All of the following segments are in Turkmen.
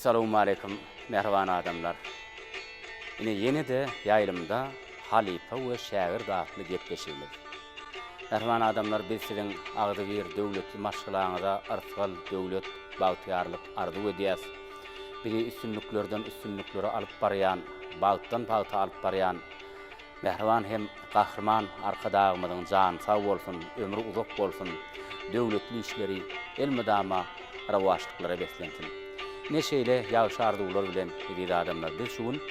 Essalawmaleýkum mähriban adamlar. Ine ýene-de ýaýlymda Halypa we şägirt atly gepleşigimiz. Mähriban adamlar biz siziň agzybir döwletli maşgalaňyza yrsgal, döwlet, bagtyýarlyk arzuw edýäs. Bizi üstünliklerden üstünliklere alyp barýan, bagtdan bagta alyp barýan Mähriban hem Gahryman Arkadagymyzyň jany sag bolsun, ömri uzak bolsun, döwletli işleri elmydama rowaçlyklara beslensin. Ine şeýle ýagşy arzuwlar bilen eziz adamlar biz şu gün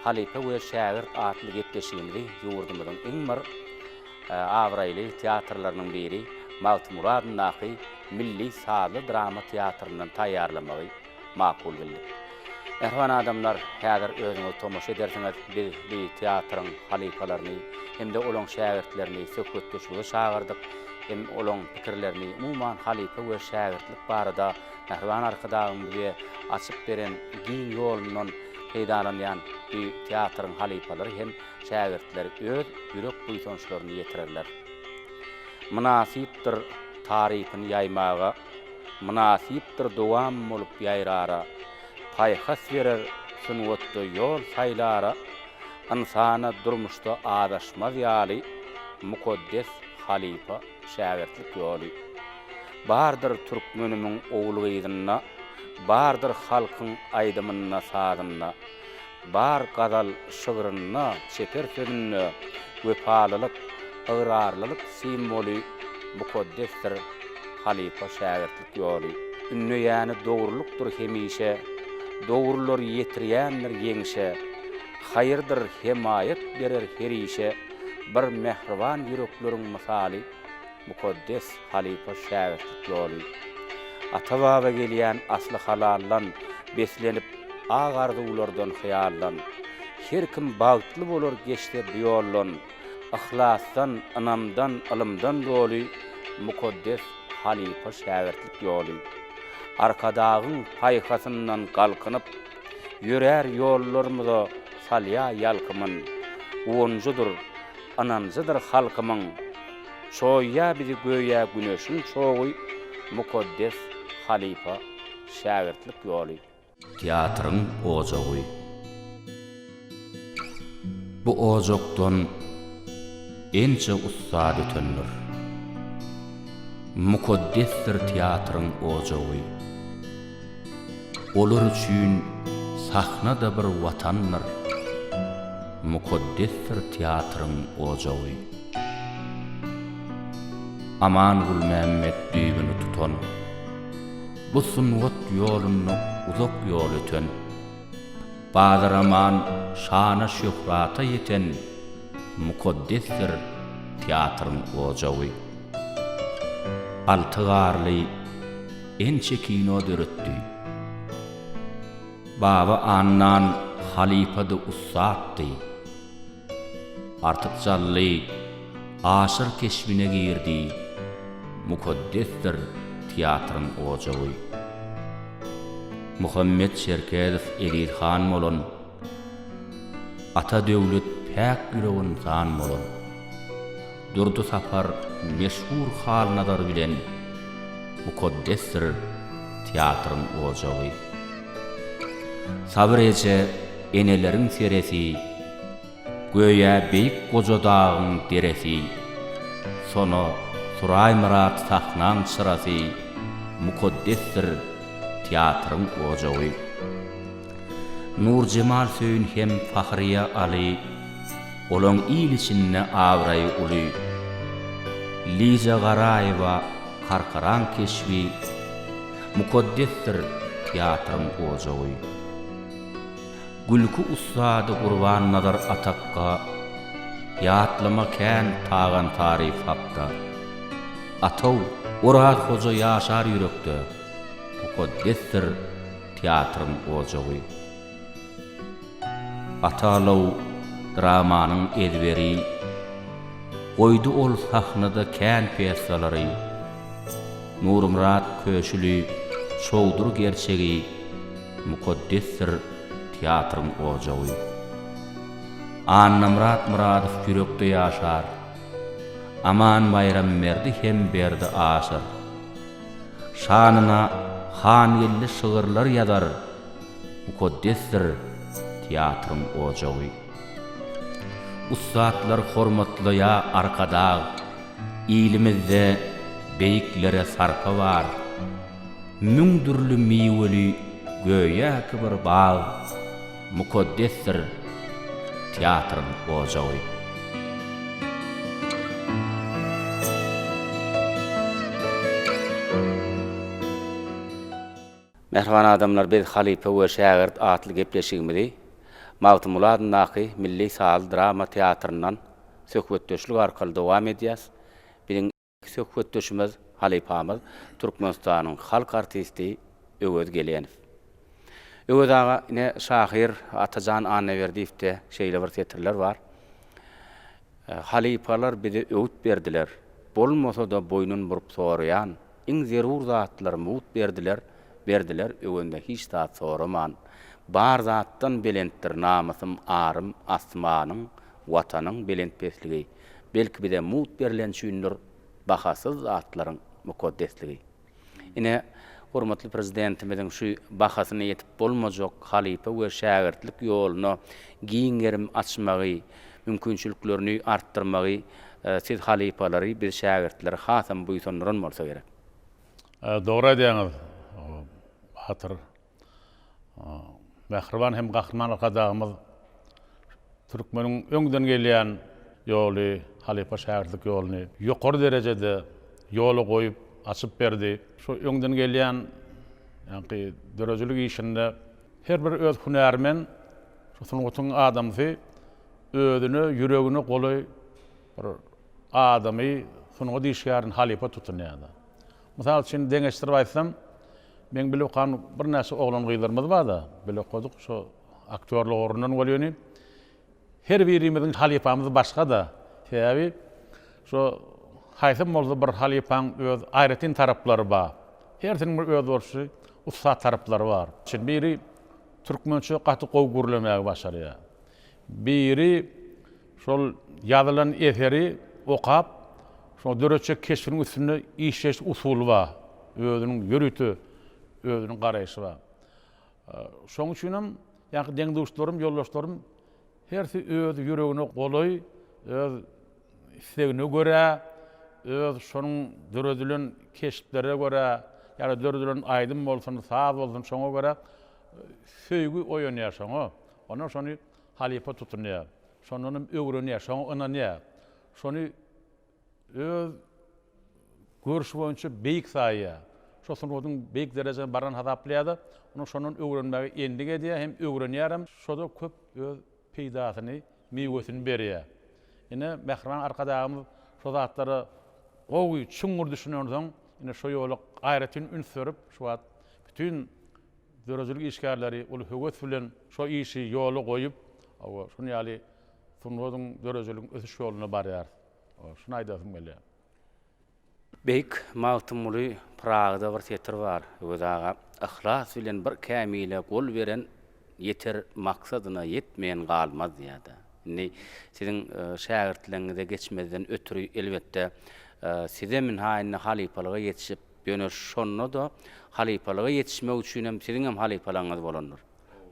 Halypa we şägirt atly gepleşigimizi ýurdumyzyň iň bir abraýly teatrlarynyň biri Magtymguly adyndaky Milli sazly drama teatryndan taýýarlamagy makul bildik. Mähriban adamlar, häzir özüňiz tomaşa edersiňiz, biz bi teatryň halypalaryny hem-de olaň şägirtlerini söhbetdeşlige çagyrdyk hem olaň pikirlerini, umuman halypa we şägirtlik barada Mähriban Arkadagyň bize açyp beren giň ýolundan peýdalanýan bi teatryň halypalary hem şägirtleri öz ýürek buýsançlaryny ýetirerler. Mynasypdyr tarypyny ýaýmaga. Mynasypdyr dowam bolup ýaýrara, Paýhas berer sungatda ýol saýlara, Ynsana durmuşda azaşmaz ýaly, Mukaddes halypa şägirtlik ýoly. Bardyr türkmenimiň ogul-gyzynda, Bardyr halkyň aýdymynda-sazynda. Bar gazal şygrynda, çeper sözünde wepalylyk, ygrarlylyk simwoly mukaddesdir halypa-şägirtlik ýoly. Ündeýäni dogrulykdyr hemişe, Dogrular ýetirýändir ýeňşe, Haýyrdyr hemaýat berer her işe, Bir mähriban ýürekleriň mysaly. Mukaddes halypa şägirtlik ýoly. Ata-baba gelýän asly halaldan, Beslenip ak arzuwlardan, hyýaldan. Her kim bagtly bolar geçse bu ýoldan, Yhlasdan, ynamdan, ylymdan doly Mukaddes halypa şägirtlik ýoly. Arkadagyň paýhasyndan galkynyp, Ýörär ýollarymyza salýa ýalkymyn. Guwanjydyr, ynanjydyr halkymyň. Çoýýa bizi göýä güneşiň çogy, Mukaddes halypa şägirtlik ýoly. Teatryň ojagy. Bu ojakdan ençe ussat ötendir. Mukaddesdir teatryň ojagy. Olar üçin sahna-da bir watandyr. Mukaddesdir teatryň ojagy. Aman Gulmämmet düýbüni tutan, Bu sungat ýolunda uzak ýol öten, Bazar Aman şana-şöhrata ýeten Mukaddesdir teatryň ojagy. Alty Garly ençe kino döretdi. Baba Annan halypady, ussatdy. Artyk Jally Aşyr keşbine girdi, Mukaddesdir teatryň ojagy. Muhammet Çerkezow Eziz han bolan, Ata Döwlet päk ýürek ynsan bolan, Durdy Sapar meşhur Halnazar bilen Mukaddesdir teatryň ojagy. Sabyr eje eneleriň seresi, Göýä beýik goja dagyň deresi, Sona Suraýmyrat sahnaň çyrasy, Mukaddesdir teatryň ojagy. Nurjemal Söýün hem Fahriýa Aly, Olaň il içinde abraýy uly. Liza Garaýewa Karkaraň keşbi, Mukaddesdir teatryň ojagy. Gülki ussady Gurbannazar Atakga, Ýatlama kän Tagan Saryýew hakda. Ataw Oraz hoja ýaşar ýürekde, Mukaddesdir teatryň ojagy. Ata Alow dramanyň ezberi, Goýdy ol sahnada kän pýesalary. Nurmyrat Köşüli Çowdur gerçegi, Mukaddesdir teatryň ojagy. Annamyrat Myradow ýürekde ýaşar, Aman Baýramberdi hem Berdi Aşyr. Şanyna Hangeldi şygyrlar ýazar. Mukaddesdir teatryň ojagy. Ussatlar hormatlaýa Arkadag, Ilimizde beýiklere sarpa bar. Müň dürli miweli göýäki bir bag, Mukaddesdir teatryň ojagy. Mähriban adamlar biz Halypa we şägirt atly gepleşigimizi Magtymguly adyndaky Milli sazly drama teatryndan söhbetdeşlik arkaly dowam edýäs. Biziň söhbetdeşimiz halypamyz Türkmenistanyň halk artisti Öwez Gelenow. Öwez aga ine şahyr Atajan Annaberdiýewde şeýle bir setirler bar. Halypalar bize öwüt berdiler. Bolmasa-da boýnun burup soraýan, iň zerur zatlary mugt berdiler, berdiler öwende hiç zat soraman. Bar zatdan belentdir namysym, arym, asmanyň, Watanyň belent-pesligi. Belki bize mugt berlen üçindir bahasyz zatlaryň mukaddesligi. Ine, hormatly Prezidentimiziň şu bahasyna ýetip bolmajak halypa we şägirtlik ýoluna giň gerim açmagy, mümkinçiliklerini artdyrmagy siz halypalary, biz şägirtleri hasam buýsandyran bolsa gerek. Dogry aýdýaňyz, Batyr. Mähriban hem Gahryman Arkadagymyz türkmeniň öňden gelýän ýoly, halypa-şägirtlik ýoluny ýokary derejede ýola goýup, açyp berdi. Şu öňden gelýän ýaňky döredijilik işinde her bir öz hünärmen, şu sungatyň adamsy özüne, ýüregine golaý bir adamy, sungat işgärini halypa tutunýar. Mysal üçin, deňeşdirip aýtsam, meň bile okan birnäçe oglan-gyzlarymyz bar-da, bile okadyk, şo aktýorlyk ugrundan welin, her birimiziň halypamyz başga-da. Sebäbi şo haýsam bolsa bir halypaň öz aýratyn taraplary bar. Hersiniň bir özboluşly ussat taraplary bar. Şindi biri türkmençe gaty gowy gürlemägi başarýar. Biri Şol ýazylan eseri okap, şoň döretjek keşbiniň üstünde işleýiş usuly bar. Özüniň ýörite özüniň garaýşy bar. Şoň üçinem ýaňky deň-duşlarym, ýoldaşlarym hersi öz ýüregine golaý, öz islegine görä, öz şonuň döredilen keşplere görä, ýa-da döredilen aýdym bolsun, saz bolsun, şoňa görä söýgi oýanýar şoňa. Ondan şony Halypa tutunýar. Şondanam öwrenýär, şoňa ynanýar. Şony öz görşi boýunça beýik saýýar. Şo sungatyň beýik derejesine baran hasaplaýar-da, onuň şondan öwrenmäge endik edýär hem öwrenýärem. Şo-da köp öz peýdasyny, miwesini berýär. Ine, mähriban Arkadagymyz şo zatlara gowy, çuňňur düşünensoň, ine, şo ýola aýratyn üns berip, şu wagt bütin Döredijilik işgärleri uly höwes bilen şo işi ýola goýup, hawa, şuny ýaly sungatyň, döredijiligiň ösüş ýolunda barýarys. Hawa, şuny aýdasym gelýär. Beýik Magtymguly Pyragyda bir setir bar, Öwez aga, Yhlas bilen bir kämile gol beren ýeter maksadyna ýetmeýen galmaz diýýär-de. Indi siziň şägirtleňize geçmezden ötri, elbetde, sizem ynha indi halypalyga ýetişip, Ýöne şonda-da halypalyga ýetişmek üçinem siziňem halypalaryňyz bolandyr.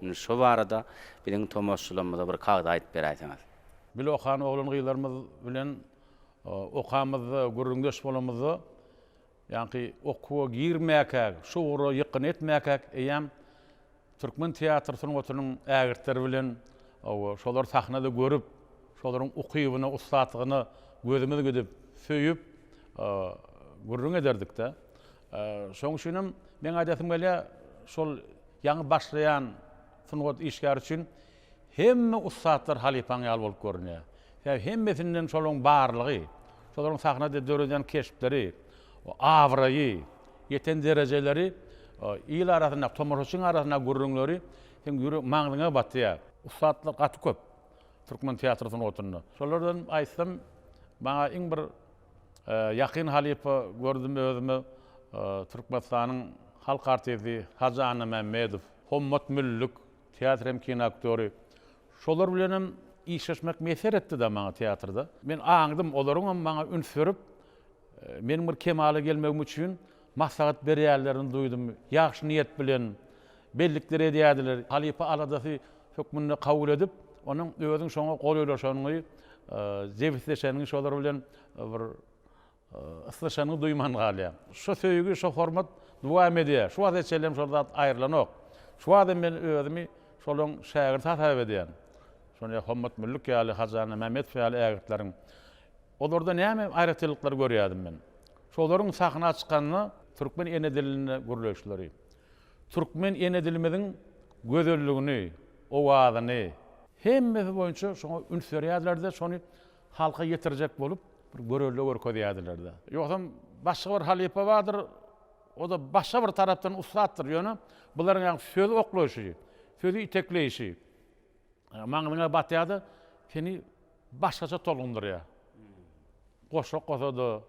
Indi şo barada biziň tomaşaçylarymyza bir kagyz aýdyp beräýseňiz. Bile okan oglan-gyzlarymyz bilen okamyzda, gürrüňdeş bolamyzda, ýaňky okuwa girmäkäk, şu ugra ýykgyn etmäkäk eýýäm Türkmen teatr sungatynyň ägirtleri bilen şolary sahnada görüp, şolaryň ukybyna, ussatlygyna gözümiz gidip, söýüp gürrüň ederdik-de. Şonuň üçin hem meň aýdasym gelýär, şol ýaňy başlaýan sungat işgäri üçin hemme ussatlar halypaň ýaly bolup görünýär. Sebäbi hemmesinden şolaryň barlygy, şolaryň sahnada döredýän keşpleri, abraýy, Ýeten derejeleri, il arasynda, tomaşaçyň arasynda gürrüňleri seň ýürek maňzyňa batýar. Ussatlar gaty köp türkmen teatr sungatynda. Şolardan aýtsam, maňa iň bir ýakyn halypa gördüm özüme Türkmenistanyň halk artisti Hajy Annamämmedow, Hommat Müllük, teatr hem kino aktýory. Şolar bilenem işleşmek miýesser etdi-de maňa teatrda. Men aňdym, olaryňam maňa üns berip, Meniň bir kemala gelmegim üçin maslahat berýänlerini duýdum. Ýagşy niýet bilen. bellikler edýärdiler. Halypa aladasy hökmünde kabul edip, onuň özüň şoňa golaýlaşanyňy, jebisleşeniňi şolar bilen bir ysnyşanyňy duýman galýaň. Şo söýgi, şo hormat dowam edýär. Şu wagta çenli hem şol zat aýrylanok. Şu wagt hem men özümi şolaryň şägirdi hasap edýän. Şony Hommat Müllük ýaly, Hajy Annamämmedow ýaly ägirtleriň. Olarda näme aýratynlyklary görýärdim men? Şolaryň sahna çykanda türkmen ene dilinde gürleýişleri, türkmen ene dilimiziň gözelligini, owazyny, hemmesi boýunça şoňa üns berýärdiler-de, şony halka ýetirjek bolup bir görelde görkezýärdiler-de. Ýogsam başga bir halypa bardyr, o-da başga bir tarapdan ussatdyr, ýöne bularyň ýaňky sözi oklaýşy, sözi itekleýşi maňzyňa batýar-da, seni başgaça tolgundyrýar. Goşgy okasa-da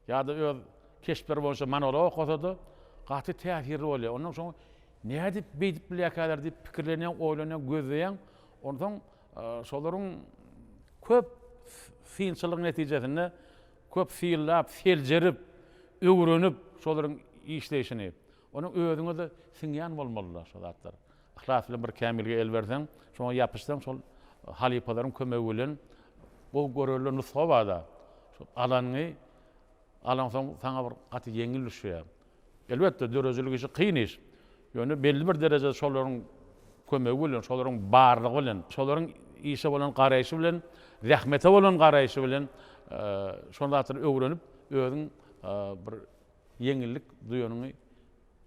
ýa-da öz keşpleri boýunça monolog okasa-da gaty täsirli bolýar. Ondan soň nädip beýdip bilýärkäler diýip pikirlenýäň, oýlanýaň, gözleýäň. Onsoň şolaryň köp synçylygyň netijesinde köp synlap, seljerip, öwrenip şolaryň işleýşini, onuň özüňe-de siňýän bolmaly-da şo zatlar. Yhlas bilen bir kämillige el berseň, şoňa ýapyşsaň, şol halypalaryň kömegi bilen gowy görelde nusga bar-da. Şol alanyňy alaňsoň saňa bir gaty ýeňil düşýär. Elbetde, döredijilik işi kyn iş. Ýöne belli bir derejede şolaryň kömegi bilen, şolaryň barlygy bilen, şolaryň işe bolan garaýşy bilen, zähmete bolan garaýşy bilen şol zatlary öwrenip, özüň bir ýeňillik duýanyňy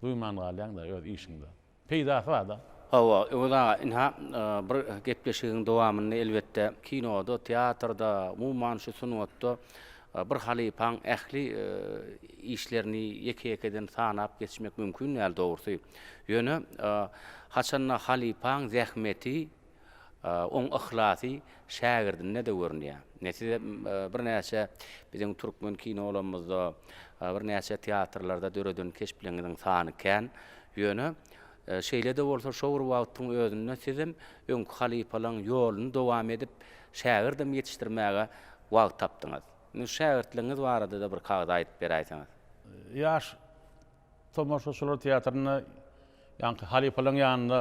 duýman galýaň-da öz işiňde. Peýdasy bar-da. Hawa, Öwez aga, ynha, bir gepleşigiň dowamynda elbetde, kinoda, teatrda, umuman şu sungatda bir halypaň ähli işlerini ýeke-ýekeden sanap geçmek mümkin däl dogrusy. Ýöne, haçanda halypaň zähmeti, oň yhlasy şägirdinde-de görünýär. Ine, siz hem birnäçe biziň türkmen kinolarymyzda, birnäçe teatrlarda döreden keşpleriňiziň sany kän. Ýöne, şeýle-de bolsa, şo bir wagtyň özünde sizem öňki halypalaryň ýoluny dowam edip, şägirdem ýetişdirmäge wagt tapdyňyz. Indi şu şägirtligiňiz barada-da bir kagyz aýdyp beräýseňiz. Ýaş tomaşaçylar teatrynda ýaňky halypalaryň ýanynda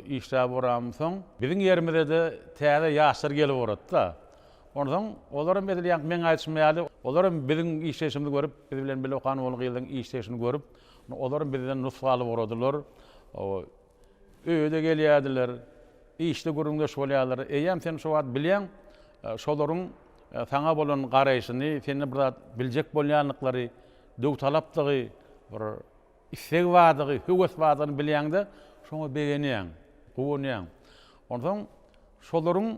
işläp uramsoň, biziň ýerimize-de täze ýaşlar gelip ugrady-da. Onsoň olaram edil ýaňky meň aýdyşym ýaly, olaram biziň işleýşimizi görüp, biz bilen bile okan oglan-gyzlaryň işleýşini görüp, Olaram bizden nusga alyp ugradylar. Öýe-de gelýärdiler, işde gürrüňdeş bolýarlar. Eýýäm sen şo wagt bilýäň, şolaryň saňa bolan garaýşyny, senden bir zat biljek bolýandyklary, döwtalapdygy, bir isleg bardygy, höwes bardygyny bilýäň-de, şoňa begenýäň, guwanýaň. Onsoň şolaryň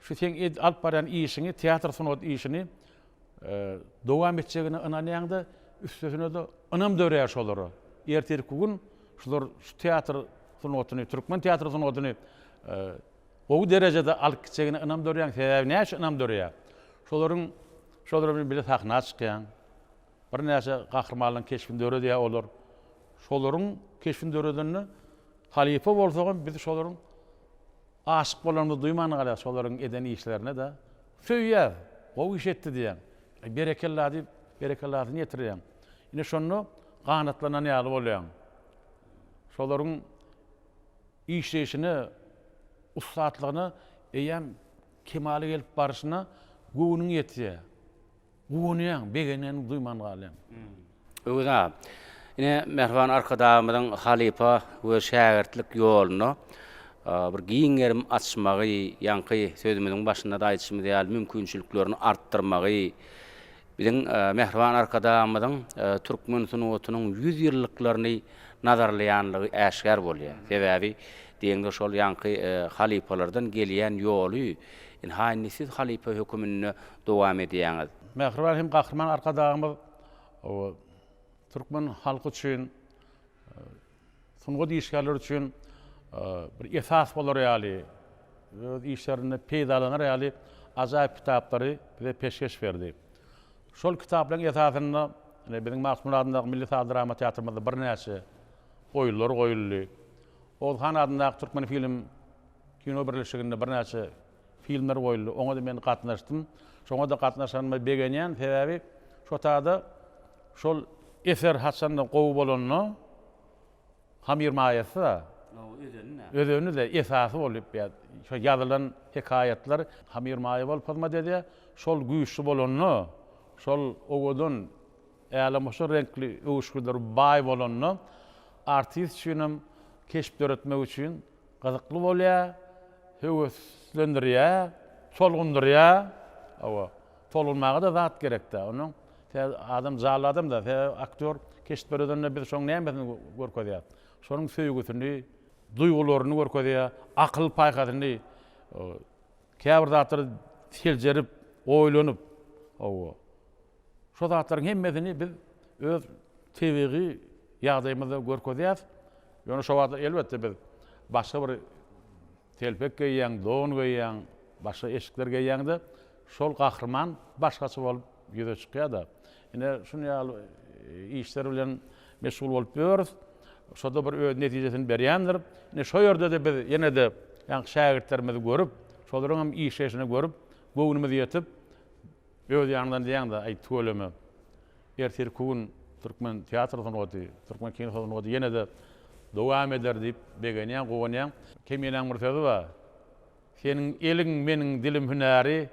şu seň alyp barýan işiňi, teatr sungat işini dowam etjegine ynanýaň-da, üstesine-de ynam döreýär şolara. Ertirki gün şular şu teatr sungatyny, türkmen teatr sungatyny gowy derejede alyp gitjegine ynam döreýäň. Sebäbi näme üçin ynam döreýär? Şolaryň şolar bilen bile sahna çykýaň. Birnäçe gahrymanlaryň keşbini döredýär olar. Şolaryň keşbini döredende halypa bolsagam biz şolaryň Aşyk bolanymyzy duýman galýas şolaryň eden işlerine-de. Söýýäs. Gowy iş etdi diýýäň. Aý, berekella diýip, berekellasyny ýetirýäň. Ine şonda ganatlanan ýaly bolýaň. Şolaryň işleýşine, ussatlygyna eýýäm kemala gelip baryşyna göwnüň ýetýär. Guwanýaň, begeneniňi duýman galýaň. Öwez aga, ine, mähriban Arkadagymyzyň halypa we şägirtlik ýoluna bir giň gerim açmagy, ýaňky sözümiziň başynda-da aýdyşymyz ýaly, mümkinçiliklerini artdyrmagy, biziň mähriban Arkadagymyzyň türkmen sungatynyň ýüzýyllyklaryny nazarlaýanlygy äşgär bolýar. Sebäbi, diýeňde şol ýaňky halypalardan gelýän ýoly, ynha, indi siz halypa höküminde dowam edýäňiz. Mähriban hem Gahryman Arkadagymyz türkmen halky üçin, sungat işgärleri üçin bir esas bolar ýaly, öz işlerinde peýdalanar ýaly ajaýyp kitaplary bize peşgeş berdi. Şol kitaplaryň esasynda biziň Magtymguly adyndaky Milli saz-drama teatrymyzda birnäçe oýunlar goýuldy. Oguzhan adyndaky Türkmenfilm kino birleşiginde birnäçe Filmler goýuldy. Oňa-da men gatnaşdym. Şoňa-da gatnaşanyma begenýän. Sebäbi şo taýda şol eser haçanda gowy bolanda. Hamyrmaýasy-da, özeni-de, esasy bolup, şo ýazylan hekaýatlar hamyrmaýa bolup hyzmat edýär. Şol güýçli bolanda, şol owadan, älemgoşar reňkli öwüşginler baý bolanda, artist üçinem keşp döretmek üçin gyzykly bolýar, höweslendirýär, tolgundyrýar. Hawa, tolgunmaga-da zat gerek-dä. Onuň Sebäbi adam janly adam-da, sebäbi aktýor keşp döredende biz şoň nämesini görkezýäs? Şonuň söýgüsini, duýgularyny görkezýär, akyl-paýhasyny, käbir zatlary seljerip, oýlanyp, hawa. Şo zatlaryň hemmesini biz öz tebigy ýagdaýymyzda görkezýäs. Ýöne şo wagtlar elbetde biz başga bir Telpek geýýäň, don geýýäň, başga eşikler geýýäň-de, şol gahryman başgaça bolup ýüze çykýar-da. Ine, şuny ýaly işler bilen meşgul bolup ýörüs. Şo-da bir öz netijesini berýändir. Ine, şo ýerde-de biz ýene-de ýaňky şägirtlerimizi görüp, şolaryň hem işleýşini görüp, göwnümiz ýetip, öz ýanyňdan diýýäň-de, Aý, tüweleme, Ertirki gün türkmen teatr sungaty, türkmen kino sungaty ýene-de dowam eder diýip begenýän, guwanýan. Keminäň bir sözi bar. Seniň eliň, meniň dilim hünäri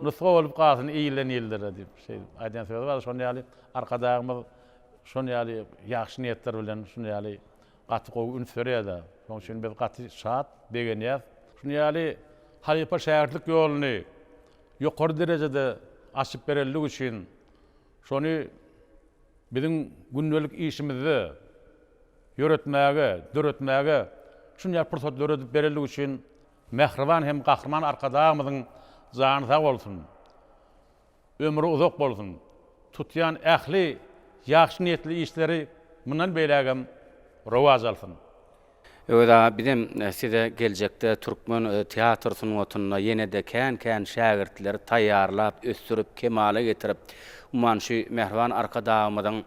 nusga bolup galsyn ilden illere diýip şeýdip aýdýan sözi bar. Şonuň ýaly Arkadagymyz şonuň ýaly ýagşy niýetler bilen şunuň ýaly gaty gowy üns berýär-de. Şonuň üçin biz gaty şat, begenýäs. Şunuň ýaly halypa-şägirtlik ýoluny ýokary derejede açyp berenligi üçin Şony biziň gündelik işimizde ýöretmäge, döretmäge şunça pursat döredip berenligi üçin mähriban hem Gahryman Arkadagymyzyň jany sag bolsun, ömri uzak bolsun, tutýan ähli ýagşy niýetli işleri mundan beýlägem rowaç alsyn. Öwez aga bizem size geljekde türkmen teatr sungatynda ýene-de kän-kän şägirtleri taýýarlap, ösdürip, kemala getirip, umuman şu mähriban Arkadagymyzyň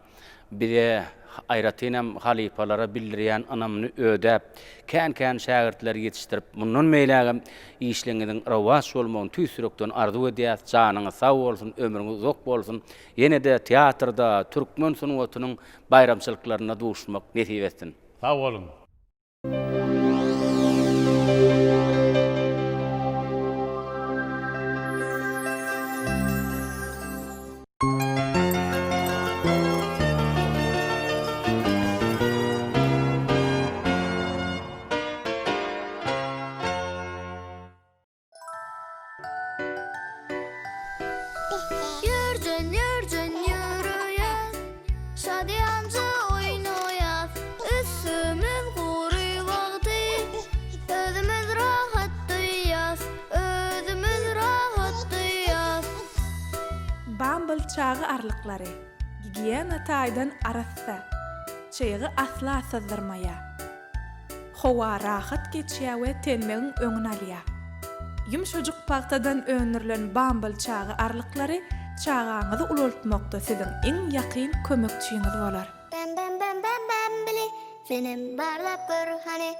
bize, aýratynam halypalara bildirýän ynamyny ödäp, kän-kän şägirtleri ýetişdirip, mundan beýlägem işleňiziň rowaç bolmagyny tüýs ýürekden arzuw edýäs. Janyňyz sag bolsun, ömrüňiz uzak bolsun. Ýene-de teatrda, türkmen sungatynyň baýramçylyklarynda duşmak nesip etsin. Sag boluň. Ýörjen ýörjen ýöreýäs, Şadyýanja oýnaýas. Üstümiz gury wagty, Özümiz rahat duýýas, Özümiz rahat duýýas. Bumble çaga arlyklary, gigiýena taýdan arassa, çygy asla syzdyrmaýar. Howa rahat geçýär we tenmegiň öňüni alýar. Ýumşajyk pagtadan öndürilen Bumble çaga arlyklary çagaňyzy ulaltmakda siziň iň ýakyn kömekçiňiz bolar. Bam bam bam bam bambili senem barlap gör hany.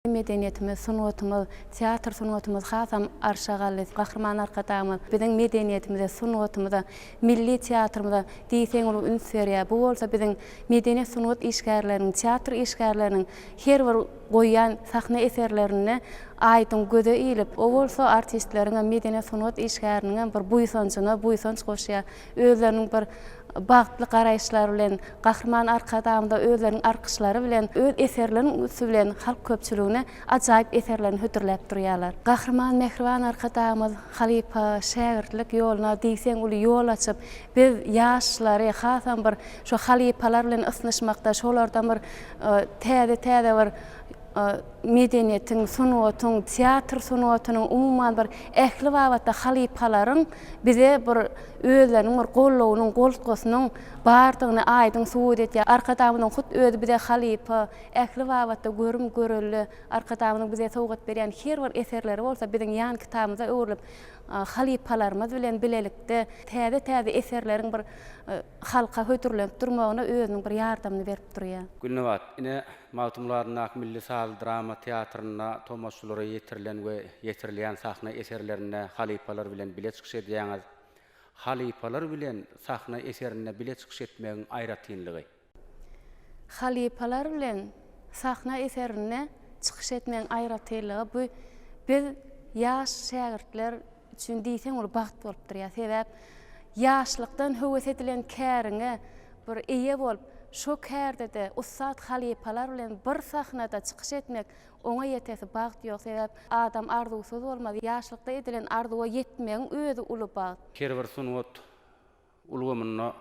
Medeniýetimiz, sungatymyz, teatr sungatymyz hasam arşa galdy. Gahryman Arkadagymyz biziň medeniýetimize, sungatymyza, milli teatrymyza diýseň uly üns berýär. Bu bolsa biziň medeniýet-sungat işgärleriniň, teatr işgärleriniň her bir goýýan sahna eserlerinde aýdyň göze ilip, o bolsa artistleriňem, medeniýet-sungat işgäriniňem bir buýsanjyna buýsanç goşýar. Özleriniň bir bagtly garaýyşlary bilen, Gahryman Arkadagymyza özleriniň alkyşlary bilen, öz eserleriniň üsti bilen halk köpçüligine ajaýyp eserlerini hödürläp durýarlar. Gahryman Mähriban Arkadagymyz halypa, şägirtlik ýoluna diýseň uly ýol açyp, biz ýaşlary hasam bir şo halypalar bilen ysnyşmakda, şolardan bir täze-täze bir medeniýetiň, sungatyň, teatr sungatynyň, umuman bir ähli babatda halypalaryň bize bir özleriniň bir goldawynyň, goltgusynyň bardygyny aýdyň subut edýär. Arkadagymyzyň hut özi bize halypa, ähli babatda görüm-görelde Arkadagymyzyň bize sowgat berýän her bir eserleri bolsa biziň ýan kitabymyza öwrülip, halypalarymyz bilen bilelikde täze-täze eserleriň bir halka hödürlenip durmagyna özüniň bir ýardamyny berip durýar. Gülnabat, ine, Magtymguly adyndaky Milli sazly-drama teatrynda tomaşaçylara ýetirilen we ýetirilýän sahna eserlerinde halypalar bilen bile çykyş edýäňiz. Halypalar bilen sahna eserinde bile çykyş etmegiň aýratynlygy? Halypalar bilen sahna eserinde çykyş etmegiň aýratynlygy bu biz ýaş şägirtler üçin diýseň uly bagt bolup durýar. Sebäp ýaşlykdan höwes edilen käriňe bir eýe bolup, şo kärde-de ussat halypalar bilen bir sahnada çykyş etmek, oňa ýetesi bagt ýok. Sebäp adam arzuwsyz bolmaz. Ýaşlykda edilen arzuwa ýetmegiň özi uly bagt. Her bir sungat ulgamynda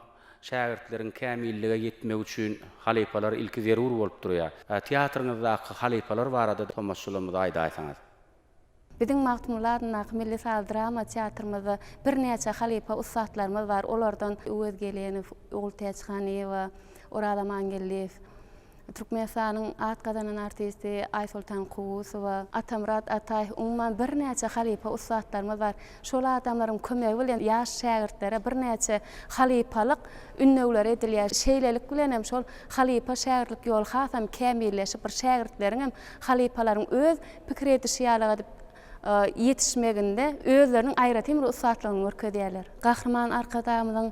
şägirtleriň kämillige ýetmegi üçin halypalar ilki zerur bolup durýar. Teatryňyzdaky halypalar barada tomaşaçylarymyza aýdaýsaňyz. Biziň Magtymguly adyndaky Milli saz-drama teatrymyzda birnäçe halypa ussatlarymyz bar. Olardan Öwez Gelenow, Ogultäç Hanyýewa, Oraz Amangeldiýew, Türkmenistanyň at gazanan artisti Aýsoltan Kowusowa, Atamyrat Ataýew, umuman birnäçe halypa ussatlarymyz bar. Şol adamlaryň kömegi bilen ýaş şägirtlere birnäçe halypalyk ündewleri edilýär. Şeýlelik bilen hem şol halypa-şägirtlik ýoly hasam kämilleşip, bir şägirtleriň hem halypalaryň öz pikir edişi ýaly edip ýetişmeginde özleriniň aýratyn bir ussatlygyny görkezýärler. Gahryman Arkadagymyzyň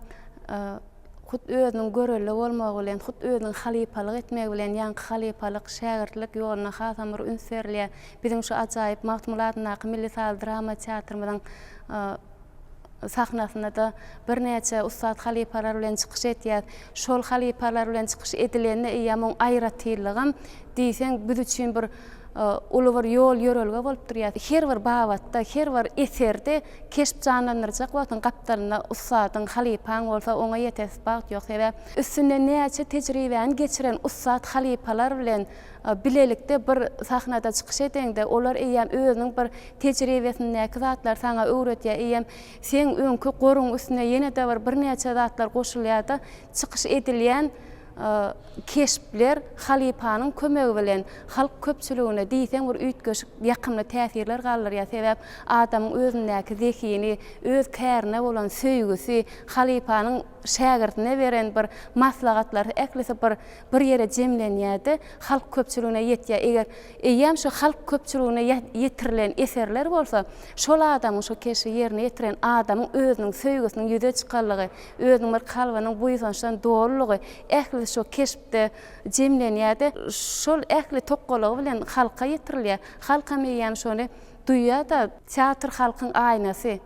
hut özüniň görelde bolmagy bilen, hut özüniň halypalyk etmegi bilen ýaňky halypalyk, şägirtlik ýoluna hasam bir üns berilýär. Biziň şu ajaýyp Magtymguly adyndaky Milli saz-drama teatrymyzyň sahnasynda-da birnäçe ussat halypalar bilen çykyş edýäs. Şol halypalar bilen çykyş edilende eýýäm oň aýratynlygam diýseň biz üçin bir uly bir ýol-ýörelge bolup durýar. Her bir babatda, her bir eserde keşp janlandyrjak wagtyň gapdalynda ussadyň, halypaň bolsa oňa ýetesi bagt ýok. Sebäp üstünden näçe tejribäni geçiren ussat halypalar bilen bilelikde bir sahnada çykyş edeňde, olar eýýäm özüniň bir tejribesindäki zatlary saňa öwredýär, eýýäm seň öňki goruň üstüne ýene-de bir birnäçe zatlar goşulýar-da, çykyş edilýän keşpler halypanyň kömegi bilen halk köpçüligine diýseň bir üýtgeşik ýakymly täsirler galdyrýar. Sebäp adamyň özündäki zehini, öz kärine bolan söýgüsi, halypanyň şägirdine beren bir maslahatlary ählisi bir bir ýere jemlenýär-de, halk köpçüligine ýetýär. Eger eýýäm şu halk köpçüligine ýetirilen eserler bolsa, şol adamyň, şo keşbi ýerine ýetiren adamyň özüniň söýgüsiniň ýüze çykanlygy, özüniň bir kalbynyň buýsançdan dolulygy ählisi şo keşpde jemlenýär-de, şol ähli tokgalygy bilen halka ýetirilýär. Halkam eýýäm şony duýýar-da. Teatr halkyň aýnasy.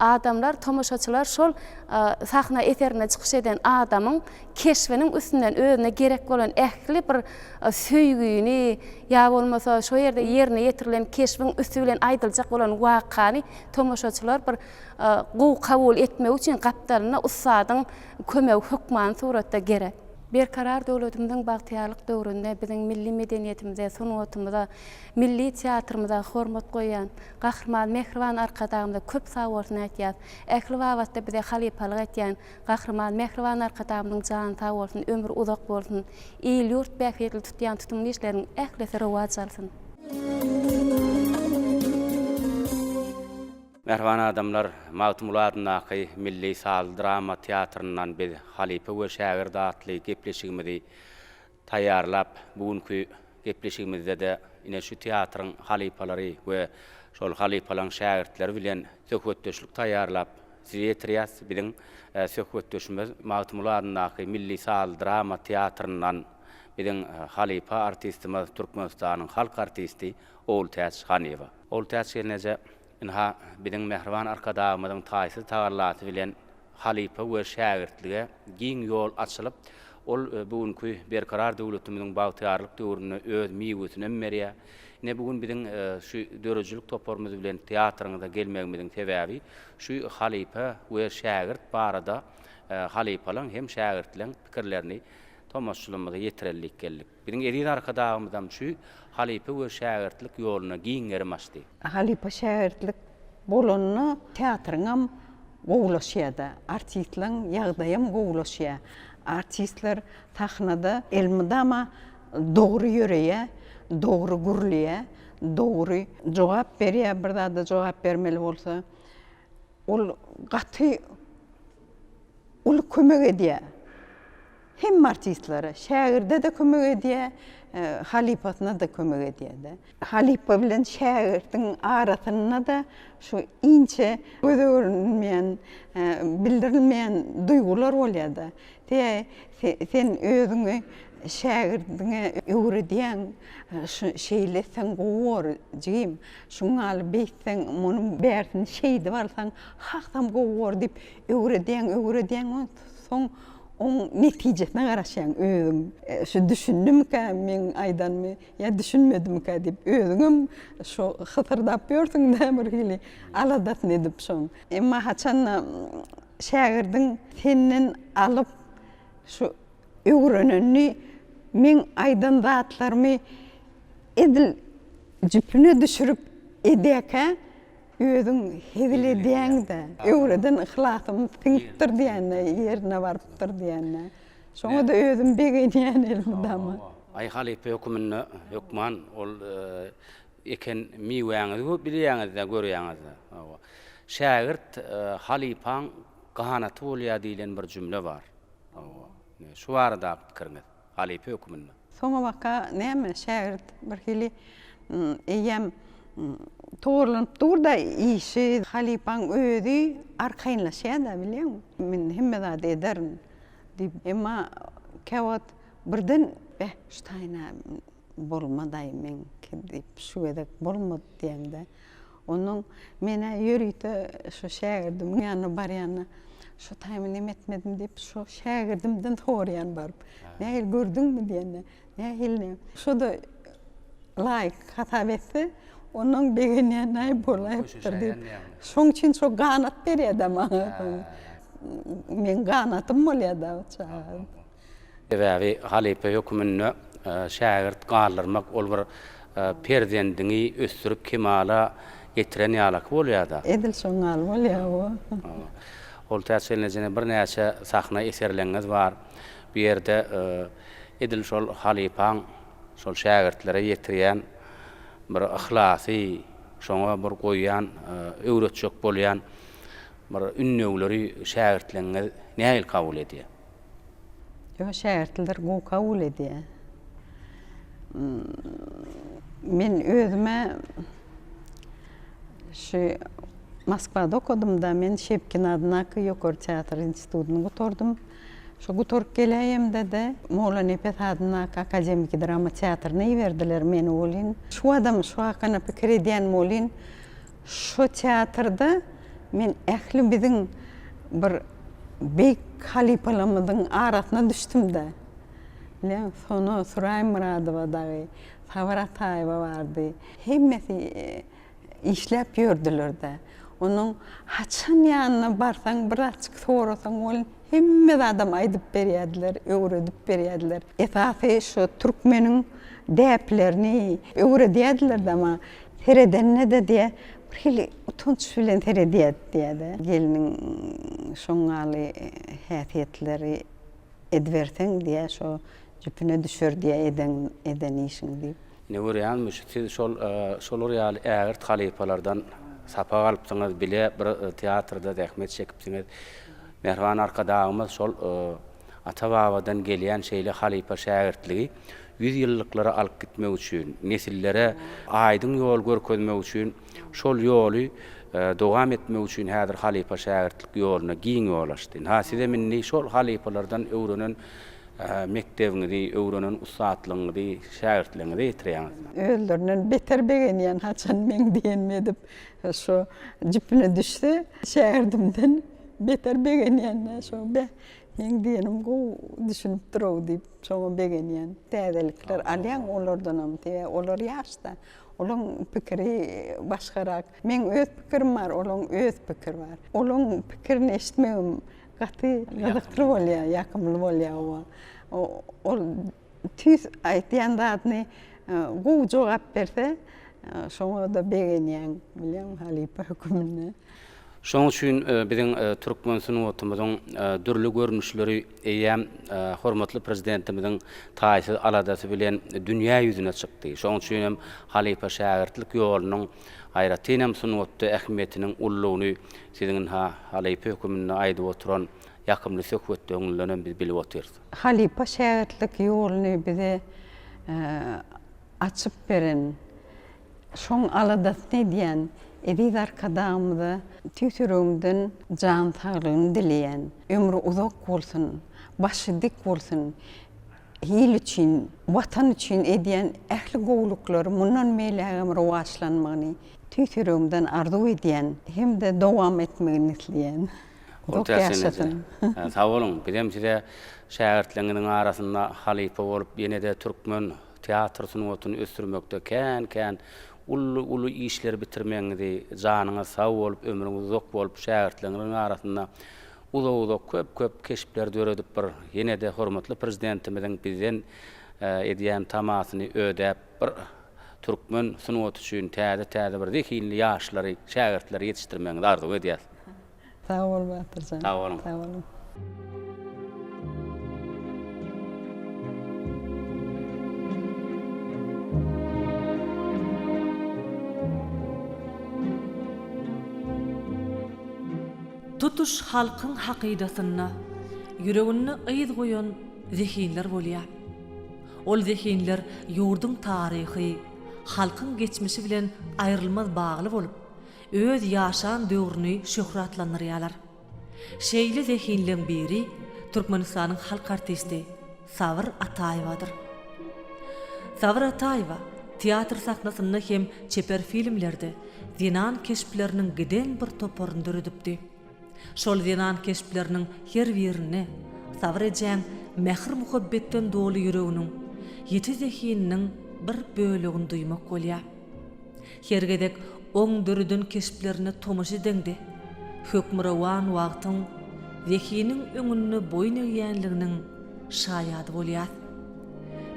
Adamlar, tomaşaçylar şol sahna eserinde çykyş eden adamyň keşbiniň üstünden özüne gerek bolan ähli bir söýgini ýa bolmasa şo ýerde ýerine ýetirilen keşbiň üsti bilen aýdyljak bolan wakany tomaşaçylar bir gowy kabul etmegi üçin gapdalynda ussadyň kömegi hökmany suratda gerek. Berkarar döwletimiziň bagtyýarlyk döwründe biziň milli medeniýetimize, sungatymyza, milli teatrymyza hormat goýýan Gahryman Mähriban Arkadagymyza köp sag bolsun aýtýas. Ähli babatda bize halypalyk etýän Gahryman Mähriban Arkadagymyzyň jany sag bolsun, ömri uzak bolsun. Il-ýurt bähbitli tutýan tutumly işleriniň ählisi rowaç alsyn. Mähriban adamlar, Magtymguly adyndaky Milli sazly-drama teatryndan biz Halypa we şägirt atly gepleşigimizi taýýarlap, bu günki. Gepleşigimizde-de ine şu teatryň halypalary we şol halypalaryň şägirtleri bilen söhbetdeşlik taýýarlap size ýetirýäs. Biziň söhbetdeşimiz Magtymguly adyndaky Milli saz-drama teatryndan biziň halypa artistimiz, Türkmenistanyň halk artisti Ogultäç Hanyýewa. Ogultäç gelneje, ynha, biziň mähriban Arkadagymyzyň taýsyz tagallasy bilen halypa we şägirtlige giň ýol açylyp, ol bu günki Berkarar döwletimiziň bagtyýarlyk döwründe öz miwesinem berýär. Ine, bu gün biziň şu döredijilik toparymyz bilen teatryňyza gelmegimiziň sebäbi şu halypa we şägirt barada halypalaň hem şägirtleň pikirlerini tomaşaçylarymyza ýetireli diýip geldik. Biziň eziz Arkadagymyzam şu halypa we şägirtlik ýoluna giň gerim açdy. Halypa-şägirtlik bolanda teatryňam gowulaşýar-da, artistleň ýagdaýam gowulaşýar. Artistler sahnada elmydama dogry ýöreýär, dogry gürleýär, dogry jogap berýär, bir zada jogap bermeli bolsa. Ol gaty uly kömek edýär. Hemme artistlere, şägirde-de kömek edýär, halypasyna-da kömek edýär-de. Halypa bilen şägirdiň arasynda-da şu inçe göze görünmeýän, bildirilmeýän duýgular bolýar-da. Sen özüňi şägirdiňe öwredýäň, şu şeýle etseň gowy bor, jigim, şuň ýaly beýtseň, munuň bärsini şeýdip alsaň hasam gowy bor diýip öwredýäň, öwredýäň, soň oň netijesine garaşýaň özüň. Şu düşündimikä meň aýdanymy ýa düşünmedimikä diýip özüňem şu hysyrdap ýörsüň-dä bir hili aladasyny edip şoň. Emma haçanda şägirdiň senden alyp şu öwrenenini meň aýdan zatlarymy edil jüpüne düşürip edýärkä Özüň hezil edýäň-dä. Öwreden yhlasym siňipdir diýende, ýerine barypdyr diýende. Şoňa-da özüm begenýän elmydama. Aý halypa höküminde hökman ol eken miwäňizi bilýäňiz-dä, görýäňiz-dä. Hawa. Şägirt halypaň ganaty bolýar diýlen bir jümle bar. Hawa. Şu baradaky pikiriňiz halypa höküminde. Soňabaka näme, şägirt birhili eýýäm togarlanyp dur-da işi. Halypaň özi arkaýynlaşýar-da, bilýäňmi? Men hemme zady ederin diýip. Emma käwagt birden, Beh, şu taýyna bolmad-aý meňki diýip, şu gezek bolmady diýemde. Onnoň men-ä ýörite şu şägirdimiň ýanyna barýanda, şu taýymy neme etmedim diýip, şu şägirdimden soraýan baryp. Nähili gördüňmi diýende, nähili näme. Şo-da laýyk hasap etse, onnoň begenýän, näý bolaýypdyr diýip. Şoň üçin şo ganat berýär-dä maňa. Meň ganatym bolýar-da o çaga. Sebäbi halypa höküminde şägirt galdyrmak ol bir perzendiňi ösdürip kemala getiren ýalaky bolýar-da. Edil şoň ýaly bolýar o. Ogultäç gelnejene birnäçe sahna eserleňiz bar. Bu ýerde edil şol halypaň şol şägirtlere ýetirýän bir yhlasy, şoňa bir goýýan, öwretjek bolýan bir ündewleri şägirtleňiz nähili kabul edýär? Ýok, şägirtler gowy kabul edýär. Men özüme şu Moskwada okadym-da, men Şepkin adyndaky Ýokary teatr institutyny gutardym. Şo gutaryp geläýemde-de, Mollanepes adyndaky akademiki drama teatryna iberdiler meni welin. Şu badam şu hakynda pikir edýän welin, Şo teatrda men ähli biziň bir beýik halypalarymyzyň arasyna düşdüm-dä. Bilýäňmi, Sona Suraýmyradowa dagy, Sabyr Ataýewa bardy. Hemmesi işläp ýördüler-dä. Onuň haçan ýanyna barsaň, birazjyk sorasaň welin, hemme zadam aýdyp berýärdiler, öwredip berýärdiler. Esasy şo türkmeniň däplerini öwredýärdiler-dä maňa. Seredende-de diýýär, birhili utanç bilen seredýärdi diýýär-de. Gelniň şoň ýaly häsiýetleri ediberseň diýýär, şo jüpüne düşer diýýär eden eden işiň diýip. Ine görýäňizmi, siz şol şolar ýaly ägirt halypalardan sapak alypsyňyz, bile bir teatrda zähmet çekipsiňiz. Mähriban Arkadagymyz şol. Ata-babadan gelýän şeýle halypa-şägirtligi ýüzýyllyklara alyp gitmek üçin, nesillere aýdyň ýol görkezmek üçin, şol ýoly dowam etmek üçin häzir halypa-şägirtlik ýoluna giň ýol açdy. Ynha, sizem indi şol halypalardan öwrenen mekdebiňizi, öwrenen ussatlygyňyzy şägirtleriňize ýetirýäňiz. Özlerinden beter begenýän haçan meň diýenimi edip şo jüpüne düşse şägirdimden beter begenýän şo beh meň diýenim gowy düşünipdirow diýip şoňa begenýän. Täzelikler alýaň olardanam sebäbi olar ýaşda olaň pikiri başgarak. Meň öz pikirim bar olaň öz pikiri bar. Olaň pikirini eşitmegim Gaty gyzykly bolýar, ýakymly bolýar oba. Ol tüýs aýtýan zadyny gowy jogap berse, şoňa-da begenýäň, bilýäňmi, halypa höküminde. Şonuň üçin biziň türkmen sungatymyzyň dürli görnüşleri eýýäm hormatly Prezidentimiziň taýsyz aladasy bilen dünýä ýüzüne çykdy. Şonuň üçin hem halypa-şägirtlik ýolunyň aýratyn hem sungatda ähmiýetiniň ululygyny Siziň ynha, halypa höküminde aýdyp oturan ýakymly söhbetdeňizdenem biz bilip otyrys. Halypa-şägirtlik ýoluny bize açyp beren, şoň aladasyny edýän eziz Arkadagymyza tüýs ýüregimden jan saglygyny dileýän. Ömri uzak bolsun, başy dik bolsun, il üçin, Watan üçin edýän ähli gowulyklary mundan beýlägem rowaçlanmagyny tüýs ýüregimden arzuw edýän hem-de dowam etmegini isleýän. Uzak ýaşasyn! Sag boluň! Bizem size şägirtleriňiziň arasynda halypa bolup ýene-de türkmen teatr sungatyny ösdürmekde kän-kän uly-uly işleri bitirmegiňizi, janyňyz sag bolup, ömrüňiz uzak bolup şägirtleriňiziň arasynda uzak-uzak köp-köp keşpleri döredip bir ýene-de hormatly Prezidentimiziň bizden edýän tamasyny ödäp bir türkmen sungaty üçin täze-täze bir zehinli ýaşlary, şägirtleri ýetişdirmegiňizi arzuw edýäs. Sag bol Batyrjan. Sag boluň. Sag boluň. Tutuş halkyň hakydasynda, ýüreginde yz goýan zehinler bolýar. Ol zehinler ýurduň taryhy, halkyň geçmişi bilen aýrylmaz bagly bolup, öz ýaşan döwrüni şöhratlandyrýarlar. Şeýle zehinleň biri Türkmenistanyň halk artisti Sabyr Ataýewadyr. Sabyr Ataýewa teatr sahnasynda hem çeper filmlerde zenan keşpleriniň giden bir toparyny döredipdi. Şol zenan keşpleriniň her birinde Sabyr ejäň mähir-muhabbetden doly ýüreginiň, ýiti zehininiň bir bölegini duýmak bolýar. Her gezek oň döreden keşplerine tomaşa edeňde, hökmürowan wagtyň zehiniň öňünde boýun egýänliginiň şaýady bolýas.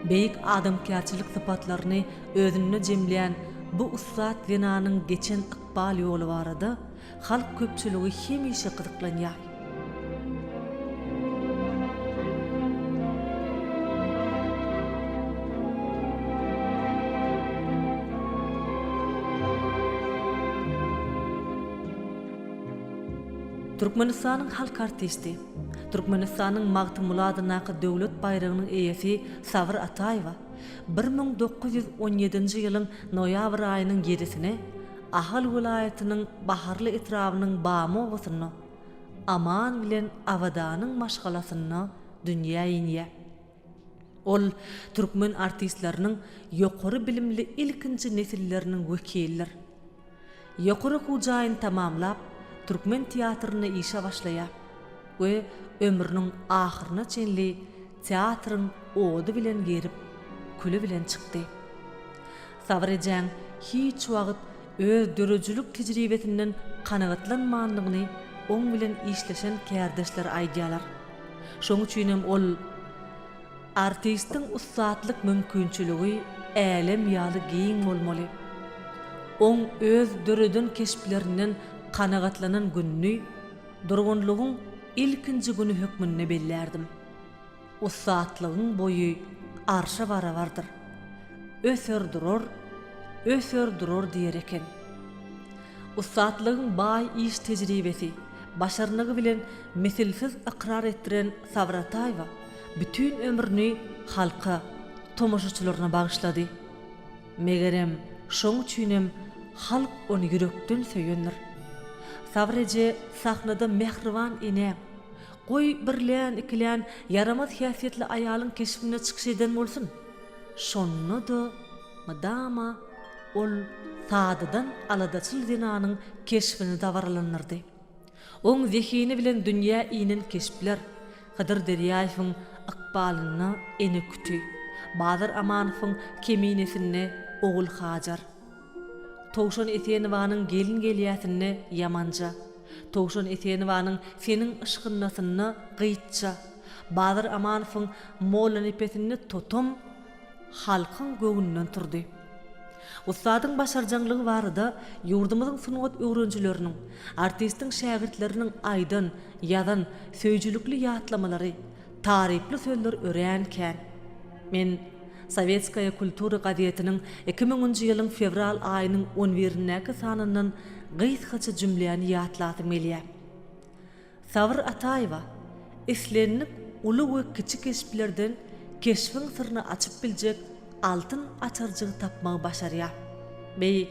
Beýik adamkärçilik sypatlaryny özünde jemlän bu ussat zenanyň geçen ykbal ýoly barada halk köpçüligi hemişe gyzyklanýar. Türkmenistanyň halk artisti, Türkmenistanyň Magtymguly adyndaky döwlet baýragynyň eýesi Sabyr Ataýewa 1917-nji ýylyň noýabr aýynyň ýedisine Ahal welaýatynyň Baharly etrabynyň Bamy obasynda Aman bilen Abadanyň maşgalasynda dünýä inýär. Ol türkmen artistleriniň ýokary bilimli ilkinji nesilleriniň wekilidir. Ýokary okuw jaýyny tamamlap, türkmen teatrynda işe başlaýar we ömrüniň ahyryna çenli teatryň ody bilen girip, küli bilen çykdy. Sabyr ejäň hiç wagt öz döredijilik tejribesinden kanagatlanmandygyny oň bilen işleşen kärdeşleri aýdýarlar. Şoň üçinem ol Artistiň ussatlyk mümkinçiligi älem ýaly giň bolmaly. Oň öz döreden keşplerinden kanagatlanan gününi durgunlygyň ilkinji güni hökmünde bellärdim. Ussatlygyň boýy arşa barabardyr. Öser durar, öser durar diýer eken. Ussatlygyň baý iş tejribesi. başarnygy bilen misilsiz ykrar etdiren Sabyr Ataýewa bütin ömrüni halka, tomaşaçylaryna bagyşlady. Megerem, şoň üçinem halk ony ýürekden söýendir. Sabyr eje sahnada mähriban ene, goý, birlän-ikilän ýaramaz häsiýetli aýalyň keşbinde çykyş eden bolsun, şonda-da mydama ol sadadan aladaçyl zenanyň keşbini dabaralandyrdy. Oň zehini bilen dünýä inen keşpler, Hydyr Derýaýewiň Ykbalynda ene küti, Bazar Amanowyň Keminesinde Ogulhajar, Towşan Esenowanyň Gelin gelýäsinde Ýamanja, Towşan Esenowanyň Seniň yşgyndasynda Gytja, Bazar Amanowyň Mollanepesinde Totum halkyň göwnünden turdy. Ussadyň başarjaňlygy barada ýurdumyzyň sungat öwrenijileriniň, artistiň şägirtleriniň aýdan, ýazan söýüjilikli ýatlamalary, taryply sözleri örän kän. Men Sowetskaýa kultura gazetiniň iki müňünji ýylyň fewral aýynyň on birindäki sanyndan gysgaça jümläni ýatlasym gelýär. Sabyr Ataýewa, islendik uly we kiçi keşplerden keşbiň syryny açyp biljek altyn açarjygy tapmagy başarýar. Beý,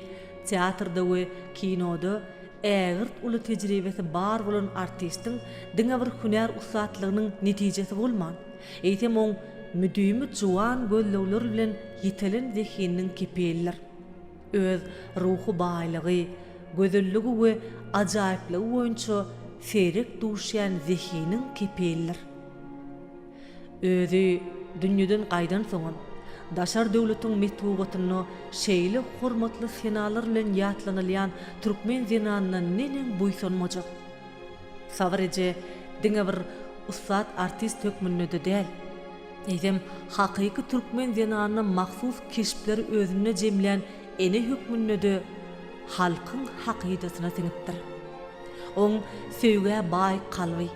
teatrda we kinoda ägirt uly tejribesi bar bolan artistiň diňe bir hünär ussatlygynyň netijesi bolman, eýsem oň müdimi juwan gözlegler bilen ýitelen zehininiň kepilidir. Öz ruhy baýlygy, gözelligi we ajaýyplygy boýunça seýrek duşýan zehiniň kepilidir. Özi dünýeden gaýdansoňam, daşary döwletiň metbugatynda şeýle hormatly senalar bilen ýatlanylýan türkmen zenanyna neneň buýsanmajak? Sabyr eje diňe bir ussat artist hökmünde-de däl, eýsem, hakyky türkmen zenanyna mahsus keşpleri özünde jemlän ene hökmünde-de halkyň hakydasyna siňipdir. Oň söýgä baý kalby,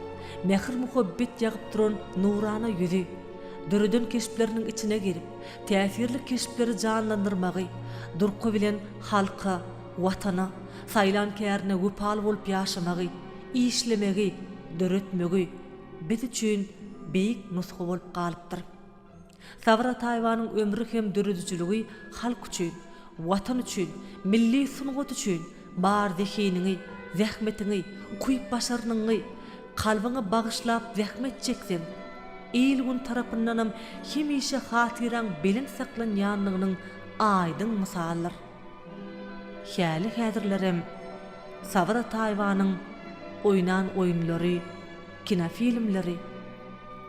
mähir-muhabbet ýagyp duran nurana ýüzi, döreden keşpleriniň içine girip, täsirli keşpleri janlandyrmagy, durky bilen halka, Watana, saýlan kärine wepaly bolup ýaşamagy, işlemegi, döretmegi biz üçin beýik nusga bolup galypdyr. Sabyr Ataýewanyň ömri hem döredijiligi halk üçin, Watan üçin, milli sungat üçin bar zehiniňi, zähmetiňi, ukyp-başarnygyňy, kalbyňy bagyşlap zähmet çekseň, il-gün tarapyndanam hemişe hatyraň belent saklanýandygynyň aýdyň mysalydyr. Häli-häzirlerem Sabyr Ataýewanyň oýnan oýunlary, kinofilmleri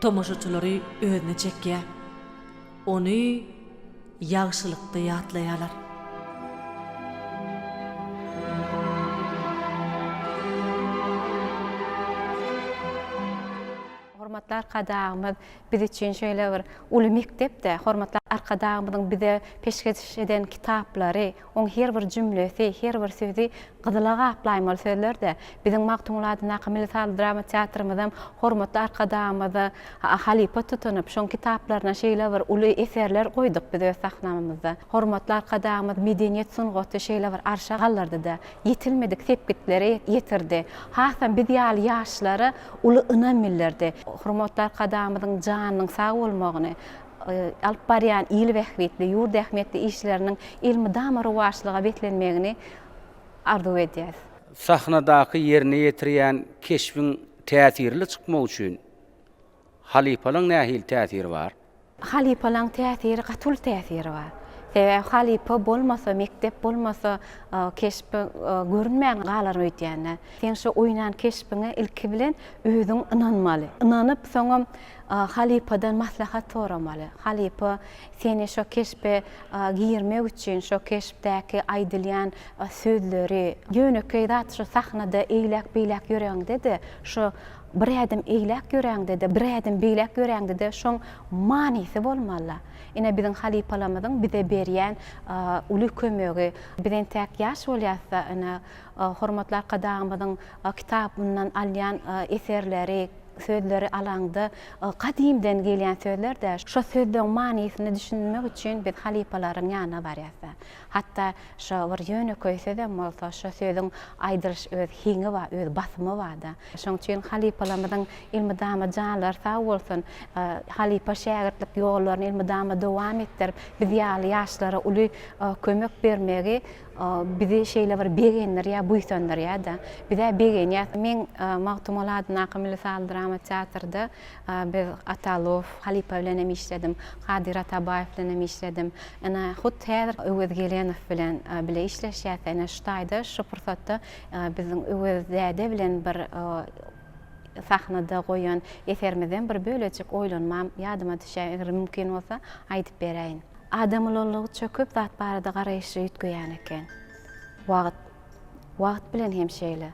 tomaşaçylary özüne çekýär. Ony ýagşylykda ýatlaýarlar. Hormatly Arkadagymyz biz üçin şeýle bir uly mekdep-dä. Hormatly Arkadagymyzyň bize peşgeş eden kitaplary, oň her bir jümlesi, her bir sözi gyzyla gaplaýmaly sözler-dä. Biziň Magtymguly adyndaky Milli sazly drama teatrymyzam hormatly Arkadagymyza halypa tutunyp, şoň kitaplaryna şeýle bir uly eserler goýduk biz öz sahnamyzda. Hormatly Arkadagymyz medeniýet sungaty şeýle bir arşa galdyrdy-da, ýetilmedik sepgitlere ýetirdi. Hasam biz ýaly ýaşlara uly ynam bildirdi. Hormatly Arkadagymyzyň janynyň sag bolmagyny, alyp barýan il bähbitli, ýurt ähmiýetli işleriniň elmydama rowaçlyga beslenmegini arzuw edýäris. Sahnadaky ýerine ýetirýän keşbiň täsirli çykmagy üçin halypalaň nähili täsiri bar? Halypalaň täsiri gaty uly täsiri bar. Sebäbi halypa bolmasa, mekdep bolmasa keşp görünmän galar öýdýän-dä. Sen şo oýnan keşbiňe ilki bilen özüň ynanmaly. Ynanyp soňam halypadan maslahat soramaly. Halypa seni şo keşbe girmek üçin şo keşpdäki aýdylýan sözleri, ýönekeý zat şo sahnada eýläk-beýläk ýöräňde-de şo Bir ädim eýläk ýöräňde-de, bir ädim beýläk ýöräňde-de şoň manysy bolmaly. Ine, biziň halypalarymyzyň bize berýän uly kömegi. Biz entäk ýaş bolýas-da, ine, hormatly Arkadagymyzyň kitabyndan alýan eserleri, sözleri alaňda, gadymdan gelýän sözler-dä. Şo sözleň manysyna düşünmek üçin biz halypalaryň ýanyna barýas-da. Hatda şo bir ýönekeý sözem bolsa, şo sözüň aýdylyş öz heňi bar, öz basymy bar-da. Şoň üçin halypalarymyzyň elmydama janlary sag bolsun, halypa-şägirtlik ýollaryny elmydama dowam etdirip, biz ýaly ýaşlara uly kömek bermegi bizi şeýle bir begendirýär, buýsandyrýar-da. Biz-ä begenýäs. Meň Magtymguly adyndaky Milli sazly drama teatrda biz Atalow halypa bilen hem işledim, Kadyr Atabaýew bilen hem işledim. Ine, hut häzir Öwez Gelenow bilen bile işleşýäs. Ine, şu taýda, şu pursatda biziň Öwez däde bilen bir sahnada goýan eserimizden bir bölejik oýlanmam ýadyma düşýär. Eger mümkin bolsa, aýdyp beräýin. Adam ulaldygyça köp zat barada garaýşy üýtgeýän eken. Wagt. Wagt bilen hem şeýle.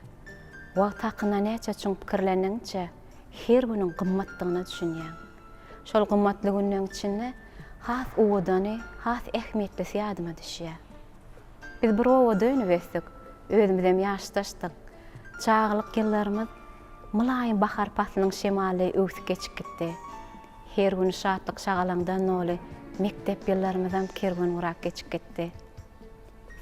Wagt hakynda näçe çuň pikirlendigiňçe, her günüň gymmatdygyna düşünýäň. Şol gymmatly günleň içinde has owadany, has ähmiýetlisi ýadyma düşýär. Biz bir obada önüp ösdük. Özümizem ýaşdaşdyk. Çagalyk ýyllarymyz mylaýym bahar paslynyň şemaly öwsüp geçip gitdi. Her güni şatlyk-şagalaňdan doly mekdep ýyllarymyzam kerwen gurap geçip gitdi.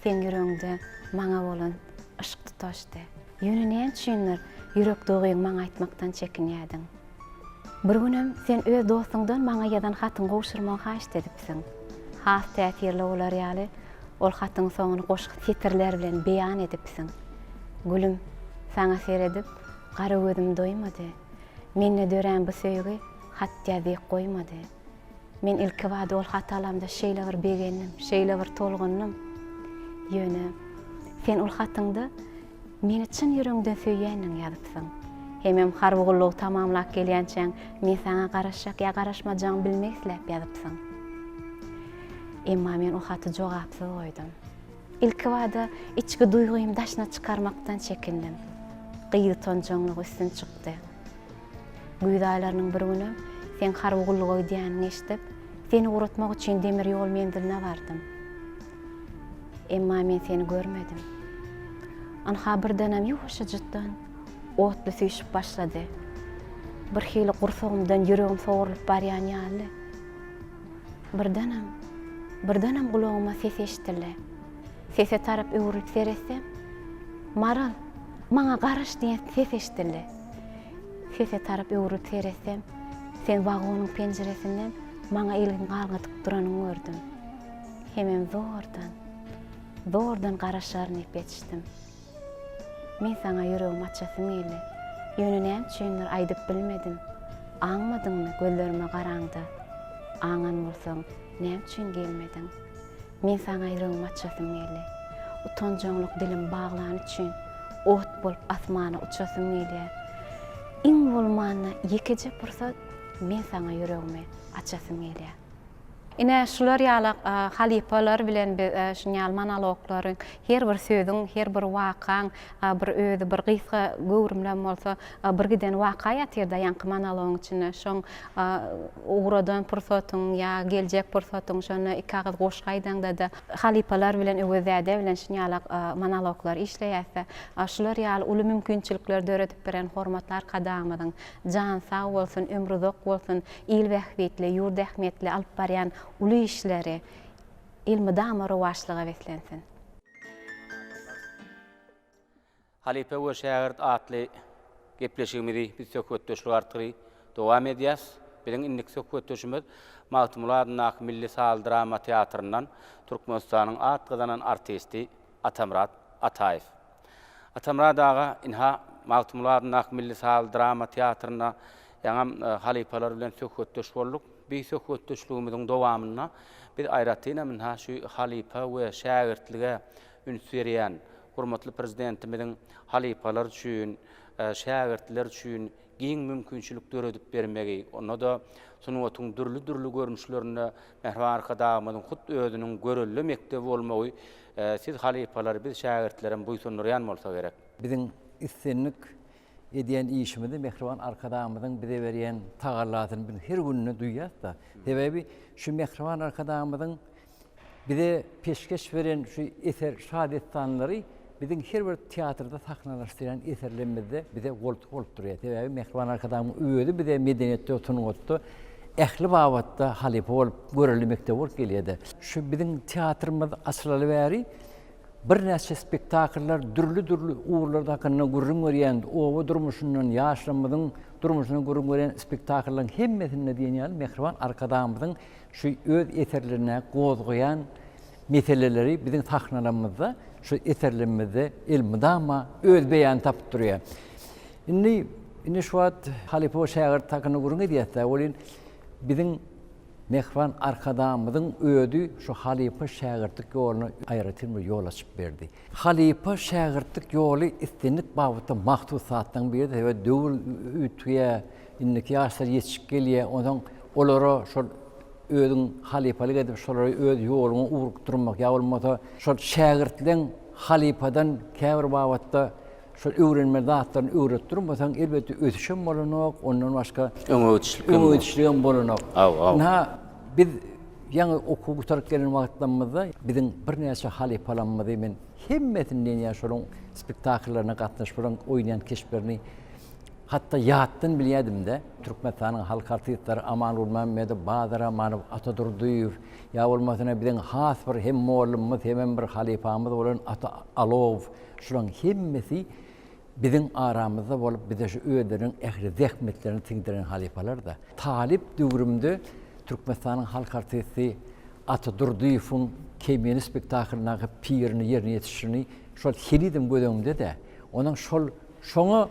Seň ýüregiňde maňa bolan yşk tutaşdy. Ýöne näme üçindir, ýürek duýgyňy maňa aýtmakdan çekinýärdiň. Bir günem sen öz dostuňdan maňa ýazan hatyňy gowşurmagy haýyşt edipsiň. Has täsirli bolar ýaly, ol hatyň soňuny goşgy setirler bilen beýan edipsiň. Gülüm, saňa seredip, gara gözüm doýmady. Mende dörän bu söýgi hat ýazyk goýmady. Men ilkibada ol haty alamda şeýle bir begendim, şeýle bir tolgundym. Ýöne sen ol hatyňda meni çyn ýüregiňden söýýändigiňi ýazypsyň. Hemem harby gullugy tamamlap gelýänçäň men saňa garaşjak ýa garaşmajagyňy bilmek isläp ýazypsyň. Emma men o haty jogapsyz goýdum. Ilkibada içki duýgymy daşyna çykarmakdan çekindim. Gyz utanjaňlygy üstün çykdy. Güýz aýlarynyň bir güni seň harby gulluga gidýäniňi eşidip, seni ugratmak üçin demir ýol menziline bardym. Emma men seni görmedim. Ynha birdenem ýuwaşajykdan otly süýşüp başlady. Birhili gursagymdan ýüregim sogrulyp barýan ýaly. Birdenem, birdenem gulagyma ses eşidildi. Sese tarap öwrülip seretsem, Maral, maňa garaş diýen ses eşidildi. Sese tarap öwrülip seretsem, sen wagonyň penjiresinden maňa eliňi galgadyp duranyňy gördüm. Hemem zordan, zordan garaşaryn diýip ýetişdim. Men saňa ýüregimi açasym geldi. Ýöne näme üçindir aýdyp bilmedim. Aňmadyňmy gözlerime garaňda? Aňan bolsaň, näme üçin gelmediň? Men saňa ýüregimi açasym geldi. Utanjaňlyk dilim baglany üçin, ot bolup asmana uçasym gelýär. Iň bolmanda ýekeje pursat men saňa ýüregimi açasym gelýär. Ine, şular ýaly halypalar bilen biz şuny ýaly monologlaryň, her bir sözüň, her bir wakaň bir özi bir gysga göwrümlem bolsa, bir giden waka ýatyr-da ýaňky monologyň içinde. Şoň ugradan pursatyň ýa geljek pursatyň şonda iki agyz goşgy aýdaňda-da, halypalar bilen Öwez däde bilen şuny ýaly monologlar işleýäs-de. Şular ýaly uly mümkinçilikleri döredip beren hormatly Arkadagymyzyň jany sag bolsun, ömri uzak bolsun, il bähbitli, ýurt ähmiýetli alyp barýan uly işleri elmydama rowaçlyga beslensin! Halypa we şägirt atly gepleşigimizi biz söhbetdeşlik arkaly dowam edýäs. Biziň indiki söhbetdeşimiz Magtymguly adyndaky Milli saz drama teatryndan Türkmenistanyň at gazanan artisti Atamyrat Ataýew. Atamyrat aga, ynha, Magtymguly adyndaky Milli saz drama teatrynda ýaňam halypalar bilen söhbetdeş bolduk. Bi söhbetdeşligimiziň dowamynda biz aýratynam ynha şu halypa we şägirtlige üns berýän hormatly Prezidentimiziň halypalar üçin, şägirtler üçin giň mümkinçilik döredip bermegi, onda-da sungatyň dürli-dürli görnüşlerinde Mähriban Arkadagymyzyň hut özüniň görelde mekdebi bolmagy siz halypalary, biz şägirtlerem buýsandyrýan bolsa gerek. Biziň islendik edýän işimizde Mähriban Arkadagymyzyň bize berýän tagallasyny biz her günde duýýas-da. Sebäbi şu Mähriban Arkadagymyzyň Bize peşgeş beren şu eser şadessanlary biziň her bir teatrda sahnalaşdyrýan eserlerimizde bize goltgy bolup durýar. Sebäbi Mähriban Arkadagymyň özi bize medeniýetde, sungatda ähli babatda halypa bolup, görelde mekdep bolup gelýär-de. Şu biziň teatrymyz açylaly bäri birnäçe spektakllar dürli-dürli ugurlar hakynda gürrüň berýän, oba durmuşyndan, ýaşlarymyzyň durmuşyndan gürrüň berýän spektakllaryň hemmesinde diýen ýaly mähriban Arkadagymyzyň şu öz eserlerinde gozgaýan meseleleri biziň sahnalarymyzda, şu eserlerimizde elmydama öz beýanyny tapyp durýar. Indi, indi şu wagt halypa we şägirt hakynda gürrüň edýäs-dä, welin biziň mähriban Arkadagymyzyň özi şu halypa-şägirtlik ýoluna aýratyn bir ýol açyp berdi. Halypa-şägirtlik ýoly islendik babatda mahsus zatlaryň biridir, sebäbi döwür üýtgeýär, indiki ýaşlar ýetişip gelýär, onsoň olara şol özüň halypalyk edip şolary öz ýoluňa ugrukdyrmak ýa bolmasa şol şägirtleň halypadan käbir babatda şol öwrenmeli zatlaryny öwredip durmasaň elbetde ösüşem bolanok, ondan başga öňe gidişlik hem öňe gidişligem bolanok. Aw, aw. Ynha biz ýaňy okuw gutaryp gelen wagtlarymyzda biziň birnäçe halypalarymyzy men hemmesini diýen ýaly şolaryň spektakllaryna gatnaşyp olaryň oýnaýan keşplerini Hatda ýatdan bilýädim-de, Türkmenistanyň halk artistleri Aman Gulmämmedow, Bazar Amanow, Ata Durdyýew, ýa bolmasa biziň has bir hem mollumymyz, hemem bir halypamyz bolan Ata Alow, şularyň hemmesi biziň aramyzda bolup, bize şu özleriniň ähli zähmetlerini siňdiren halypalar-da. Talyp döwrümde Türkmenistanyň halk artisti Ata Durdyýewiň Kemine spektaklyndaky pirini ýerine ýetirişini şol henizem göz öňümde-de. Onuň şol şoňa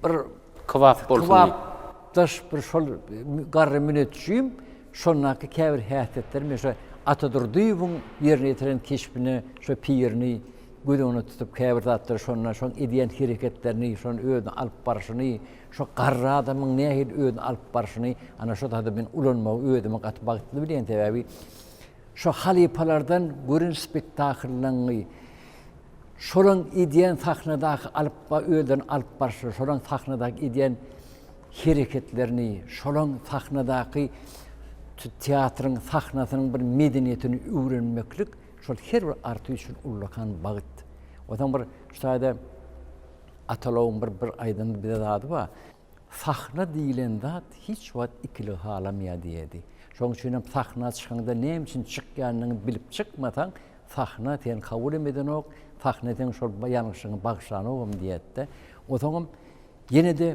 bir kybap bolsun diýip. Kybapdaş bir şol garry müneçjim şondaky käbir häsiýetleri men şo Ata Durdyýewiň ýerine ýetiren keşbini, şo pirini göz öňünde tutup käbir zatlary şonda şoň edýän hereketlerini, şoň özüni alyp barşyny, şo garry adamyň nähili özüni alyp barşyny ana şo zady men ulanmagy özümi gaty bagtly bilýän sebäbi şo halypalardan gören spektakllaryňy Şolaň edýän sahnadaky alyp özlerini alyp barşlary, şolaň sahnadaky edýän hereketlerini, şolaň sahnadaky teatryň sahnasynyň bir medeniýetini öwrenmeklik şol her bir artist üçin ullakan bagt. Onsoň bir şu taýda Atalowyň bir bir aýdan bize zady bar. Sahna diýlen zat hiç wagt ikiligi halamaýar diýerdi. Şonuň üçin hem sahna çykaňda näme üçin çykýanyňy bilip çykmasaň, sahna seni kabul hem edenok, sahna seň şol ýalňyşyňy bagyşlanogam diýerdi-de. Onsoňam ýene-de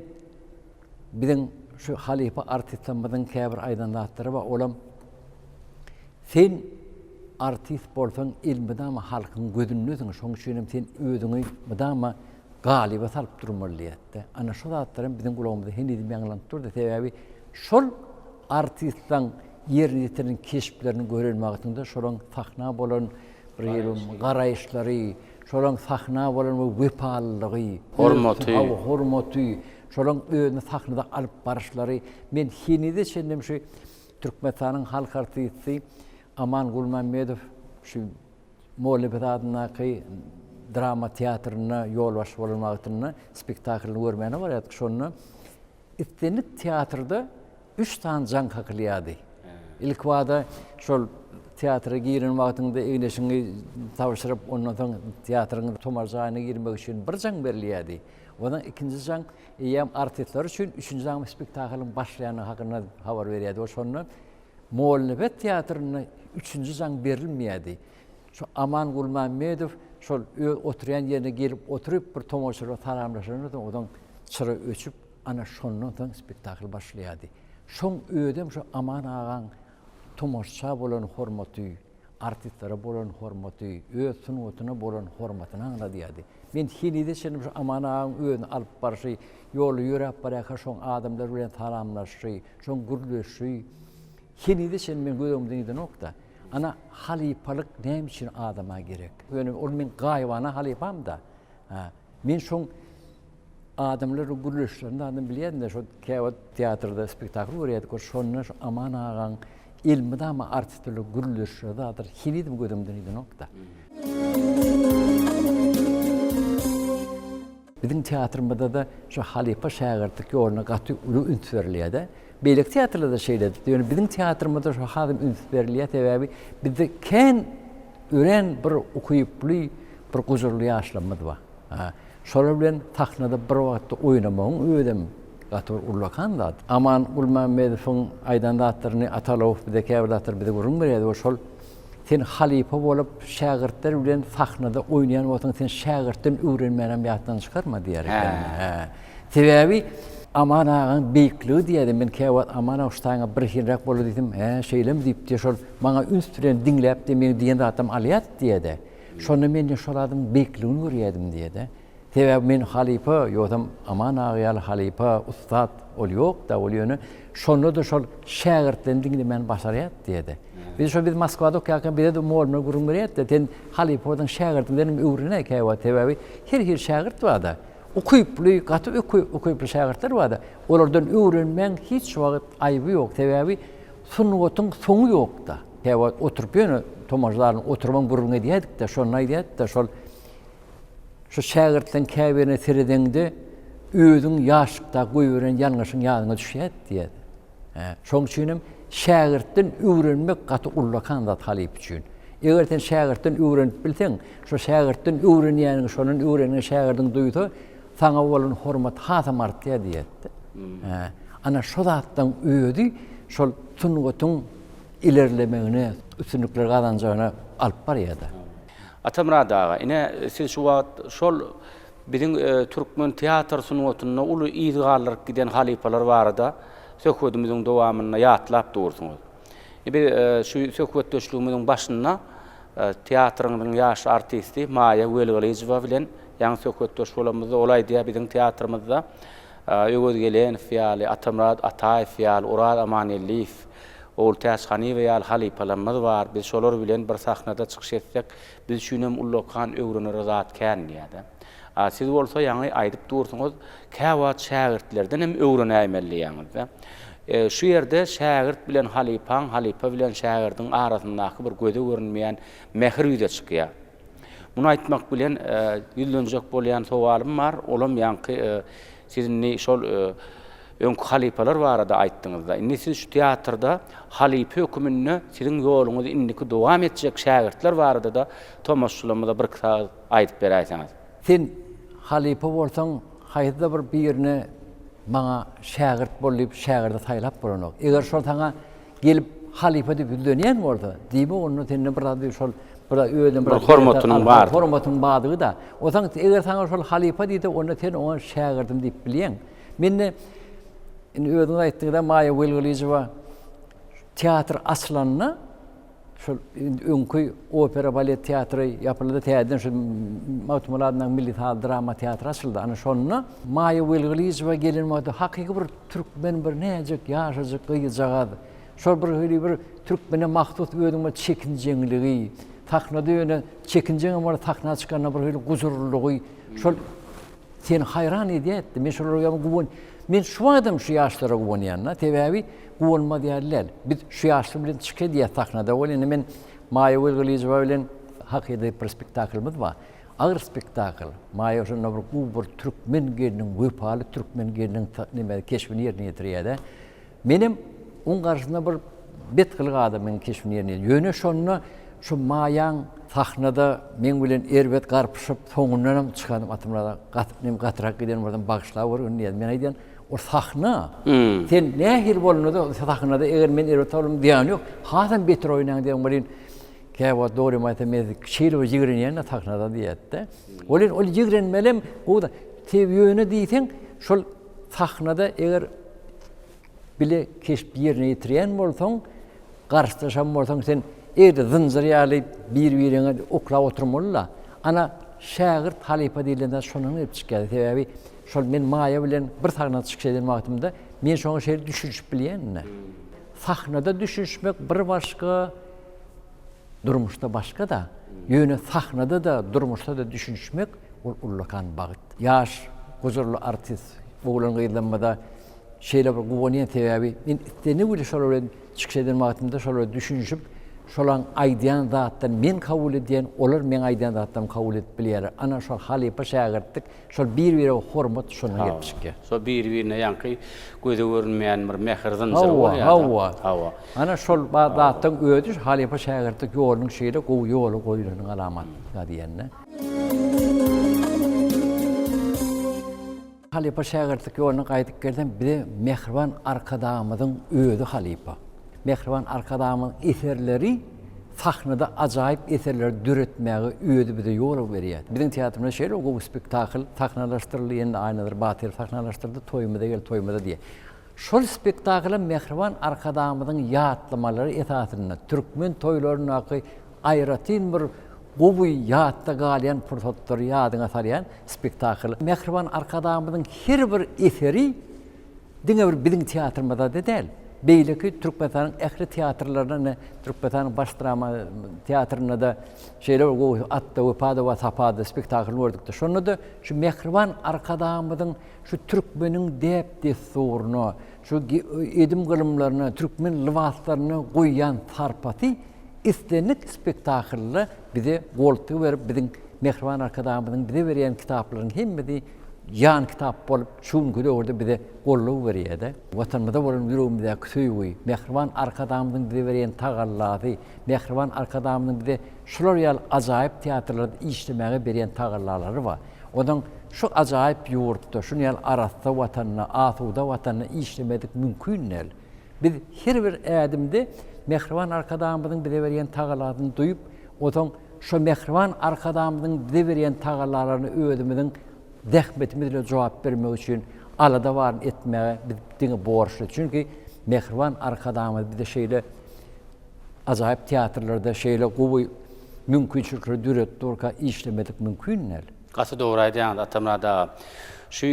biziň şu halypa artistlerimiziň käbir aýdan zatlary bar, olam Sen artist bolsaň elmydama halkyň gözündesiň, şonuň üçin hem sen özüňi mydama galyba salyp durmaly diýýärdi. Ana şo zatlar hem biziň gulagymyzda henizem ýaňlanyp durdy. Sebäbi şol artistleň ýerine ýetiren keşplerini gören wagtyňda şolaň sahna bolan bir garaýyşlary, şolaň sahna bolan bir wepalylygy, hormaty, hormaty, şolaň özüni sahnada alyp baryşlary men henize çenlem şu Türkmenistanyň halk artisti Aman Gulmämmedow şu Mollanepes adyndaky drama teatrynda ýolbaşçy bolan wagtynda spektaklyny görmäne barýardyk. Şonda islendik teatrda üç sany jaň kakylýardy. Ilkibada şol teatra giren wagtyňda egin-eşigiňi tabşyryp, ondan soň teatryň tomar jaýyna girmek üçin bir jaň berilýärdi. Ondan ikinji jaň eýýäm artistler üçin, üçünji jaň spektaklyň başlaýandygy hakynda habar berýärdi. Ol şonda Mollanepes teatrynda üçünji jaň berilmeýärdi. Şu Aman Gulmämmedow şol öz oturýan ýerine gelip oturyp bir tomaşaçylara salamlaşandan soň ozaň çyra öçüp, ana şondan soň spektakl başlaýardy. Şoň özem şu Aman agaň tomaşaça bolan hormaty, artistlere bolan hormaty, öz sungatyna bolan hormatyny aňladýardy. Men henize çenli şu Aman agaň özüni alyp barşy, ýolda ýöräp barýarka şoň adamlar bilen salamlaşyşy, şoň gürleşşi henize çenli meň göz öňümden gidenok-da. Ana, halypalyk näme üçin adama gerek? Ýöne ol meň gaýybana halypam-da. Ha, men şoň adamlar bilen gürleşişlerini adam bilýärdim-de, şo käwagt teatrda spektakl görýärdik, şonda şu Aman agaň elmydama artist bilen gürleşişleri zatlar henizem göz öňümden gidenok-da. Biziň teatrymyzda-da şu halypa-şägirtlik ýoluna gaty uly üns berilýär-de. Beýleki teatrlarda şeýledir. Ýöne biziň teatrymyzda şo hasam üns berilýär, sebäbi bizde kän örän bir ukyply, bir gujurly ýaşlarymyz bar. Şolar bilen sahnada bir wagtda oýnamagyň özem. Gaty bir ullakan zat. Aman Gulmämmedowyň aýdan zatlaryny Atalow bize käbir zatlary bize gürrüň berýärdi we şol sen halypa bolup şägirtler bilen sahnada oýnaýan bolsaň sen şägirtden öwrenmänem ýatdan çykarma diýer eken. Hä. Sebäbi Aman agaň beýikligi diýýärdi. Men käwagt Aman aga şu taýyňa birhiliräk boldy diýsem, hä şeýlemi diýip diýýär şol maňa üns bilen diňläp diýýär meň diýen zatlarymy alýardy diýýär-de. Şonda men diýýär şol adamyň beýikligini görýärdim diýýär-de. Sebäbi men halypa, ýogsam Aman aga ýaly halypa, ussat ol ýok-da, ol ýöne şonda-da şol şägirtlerini diňlemän başarýardy diýýär-de. Biz şol biz Moskwada okaýarka bize-de mugallymlar gürrüň berýärdi-de, sen halypa bolsaň şägirdiňden hem öwrenäý käwagt, sebäbi her hili şägirt bar-da. Ukyply, gaty ukyply şägirtler bar-da. Olardan öwrenmäň hiç wagt aýby ýok, sebäbi sungatyň soňy ýok-da. Käwagt oturyp ýöne tomaşa zalynda oturybam gürrüň edýärdik-de, şonda aýdýardy-da şol Şu şägirtleň käbirine seredeňde, özüň ýaşlykda goýberen ýalňyşyň ýadyňa düşýär diýýär. Hä, şoň üçin hem şägirtden öwrenmek gaty ullakan zat halypa üçin. Eger sen şägirtden öwrenip bilseň, şo şägirtden öwrenýäniňi şondan öwrenýän şägirdiň duýsa, saňa bolan hormat hasam artýar diýýär-de. Hä, ana şo zatlaň özi şol sungatyň ilerlemegine, üstünlikler gazanjagyna alyp barýar-da. Atamyrat aga, ine, siz şu wagt şol biziň türkmen teatr sungatynda uly yz galdyryp giden halypalar barada söhbedimiziň dowamynda ýatlap dursuňyz. Biz şu söhbetdeşligimiziň başynda teatryňyzyň ýaş artisti Maýa Welgylyjowa bilen ýaňy söhbetdeş bolanymyzda ol aýdýar, biziň teatrymyzda Öwez Gelenow ýaly, Atamyrat Ataýew ýaly, Oraz Amangeldiýew, Ogultäç Hanyýewa ýaly halypalarymyz bar, biz şolar bilen bir sahnada çykyş etsek, biz üçinem ullakan öwrenere zat kän diýýär-de. A siz bolsa ýaňy aýdyp dursuňyz, käwagt şägirtlerden hem öwrenäýmeli diýýäňiz-de. Şu ýerde şägirt bilen halypaň, halypa bilen şägirdiň arasyndaky bir göze görünmeýän mähir ýüze çykýar. Muny aýtmak bilen ýüzlenjek bolýan sowalym bar, olam ýaňky siz indi şol öňki halypalar barada aýtdyňyzda, indi siz şu teatrda halypa höküminde siziň ýoluňyzy indiki dowam etjek şägirtler barada-da tomaşaçylarymyza birki sagyz aýdyp beräýseňiz. Sen halypa bolsaň haýsyda bir birine maňa şägirt bol diýip şägirdi saýlap bolanok. Eger şol saňa Gelip halypa diýip ýüzlenýän bolsa, diýmek onda senden bir zat şol bir özüne bir hormatynyň bar. Hormatynyň bardygy-da. Onsoň eger saňa şol halypa diýse, onda sen oňa şägirdim diýip bilýäň. Mende indi özüňiz aýtdyňyz-a Maýa Welgylyjowa teatr açylanda şol indi öňki opera balet teatry ýapyldy, täzeden şu Magtymguly adyndaky milli saz drama teatry açyldy. Ana şonda Maýa Welgylyjowa gelen wagty hakyky bir Türkmen bir näjik ýaşajyk gyzjagaz. Şol bir hili bir türkmene mahsus özüň bir çekinjeňligi, sahnada ýöne çekinjeňem bolsa sahna çykanda bir hili gujurlylygy şol seni haýran edýärdi. Men şolara ýa guwan men şu wagtam şu ýaşlara guwanýan-da. Sebäbi guwanmaz ýaly däl. Biz şu ýaşlar bilen çykyş edýäs sahnada. Ol indi men Maýa Welgylyjowa bilen Hakyda diýip bir spektaklymyz bar. Agyr spektakl. Maýa şonda bir gowy bir türkmen gelniň, wepaly türkmen gelniň neme keşbini ýerine ýetirýär-de. Menem oň garşysynda bir bet gylyk adamyň keşbini ýerine ýetirýän. Ýöne şonda şu Maýaň sahnada meň bilen erbet garpyşyp, soňundanam çykanym Atamyrat aga gaty gatyrak giden bolsam bagyşlap görgün diýýär. Men aýdýan, ol sahna. Sen nähili bolanda-da sahnada eger men erbet bolsam zyýany ýok. Hasam beter oýnaň diýen welin Käwagt dogrymy aýtsam men şeýle bir ýigrenýän-de sahnada diýýärdi-de. Welin ol ýigrenmelem gowy-da. Ýöne diýseň, şol sahnada eger bile keşp ýerine ýetirýän bolsaň, garşydaşam bolsaň sen eger-de zynjyr ýaly bir-biriňe oklap oturmaly-da. Ana, şägirt halypa diýlen zat şondan gelip çykýar. Sebäbi şol men Maýa bilen bir sahnada çykyş eden wagtymda men şoňa şeýle düşünişip bilýän-de. Sahnada düşünişmek bir başga, Durmuşda başga-da, ýöne sahnada-da, durmuşda-da düşünişmek ol ullakan bagt. Ýaş, gujurly artist oglan-gyzlarymyza şeýle bir guwanýan sebäbi men islendik weli şolar bilen çykyş eden wagtymda şolara düşünişip, şolaň aýdýan zatlaryny men kabul edýän, olar meň aýdýan zatlarymy kabul edip bilýärler. Ana şol halypa-şägirtlik Şol bir-birege hormat şondan gelip çykýar. Şol bir-birine ýaňky göze görünmeýän bir mähir zynjyry bolýar-da. Hawa, hawa. Ana şol zatlaryň özi şu halypa-şägirtlik ýolunyň şeýle gowy ýola goýlanynyň alamaty diýende. Halypa-şägirtlik ýoluna gaýdyp gelsem, bize mähriban Arkadagymyzyň özi halypa. Mähriban Arkadagymyzyň eserleri sahnada ajaýyp eserleri döretmäge özi bize ýol berýär. Biziň teatrymyzda şeýle gowy spektakl sahnalaşdyryldy, indi Aýnazar Batyrow sahnalaşdyrdy, Toýumyza gel, toýumyza diýen. Şol spektaklam mähriban Arkadagymyzyň ýatlamalary esasynda türkmen toýlaryndaky aýratyn bir gowy ýatda galýan pursatlary ýadyňa salýan spektakl. Mähriban Arkadagymyzyň her bir eseri diňe bir biziň teatrymyzda-da däl, beýleki Türkmenistanyň ähli teatrlarynda ine Türkmenistanyň Baş drama teatrynda-da şeýle bir gowy Atda wepa-da bar, sapa-da spektaklyny gördük-de. Şonda-da şu mähriban Arkadagymyzyň şu türkmeniň däp-dessuryna, şu edim-gylymlaryna, türkmen lybaslaryna goýýan sarpasy islendik spektaklda bize goltgy berip, biziň Mähriban Arkadagymyzyň bize berýän kitaplaryň hemmesi ýan kitap bolup, şu günki döwürde bize goldaw berýär-de. Watanymyza bolan ýüregimizdäki söýgi, Mähriban Arkadagymyzyň bize berýän tagallasy, Mähriban Arkadagymyzyň bize şular ýaly ajaýyp teatrlarda işlemäge berýän tagallalary bar. Onuň şu ajaýyp ýurtda, şuny ýaly arassa Watanda, asuda Watanda işlemedik mümkin däl. Biz her bir ädimde mähriban Arkadagymyzyň bize berýän tagalasyny duýup, onsoň şo mähriban Arkadagymyzyň bize berýän tagallalaryna özümiziň zähmetimiz bilen jogap bermek üçin alada baryny etmäge biz diňe borçly. Çünki mähriban Arkadagymyz bize şeýle ajaýyp teatrlarda şeýle gowy mümkinçilikleri döredip durka işlemedik mümkin däl. Gaty dogry aýdýaňyz Atamyrat aga. Şu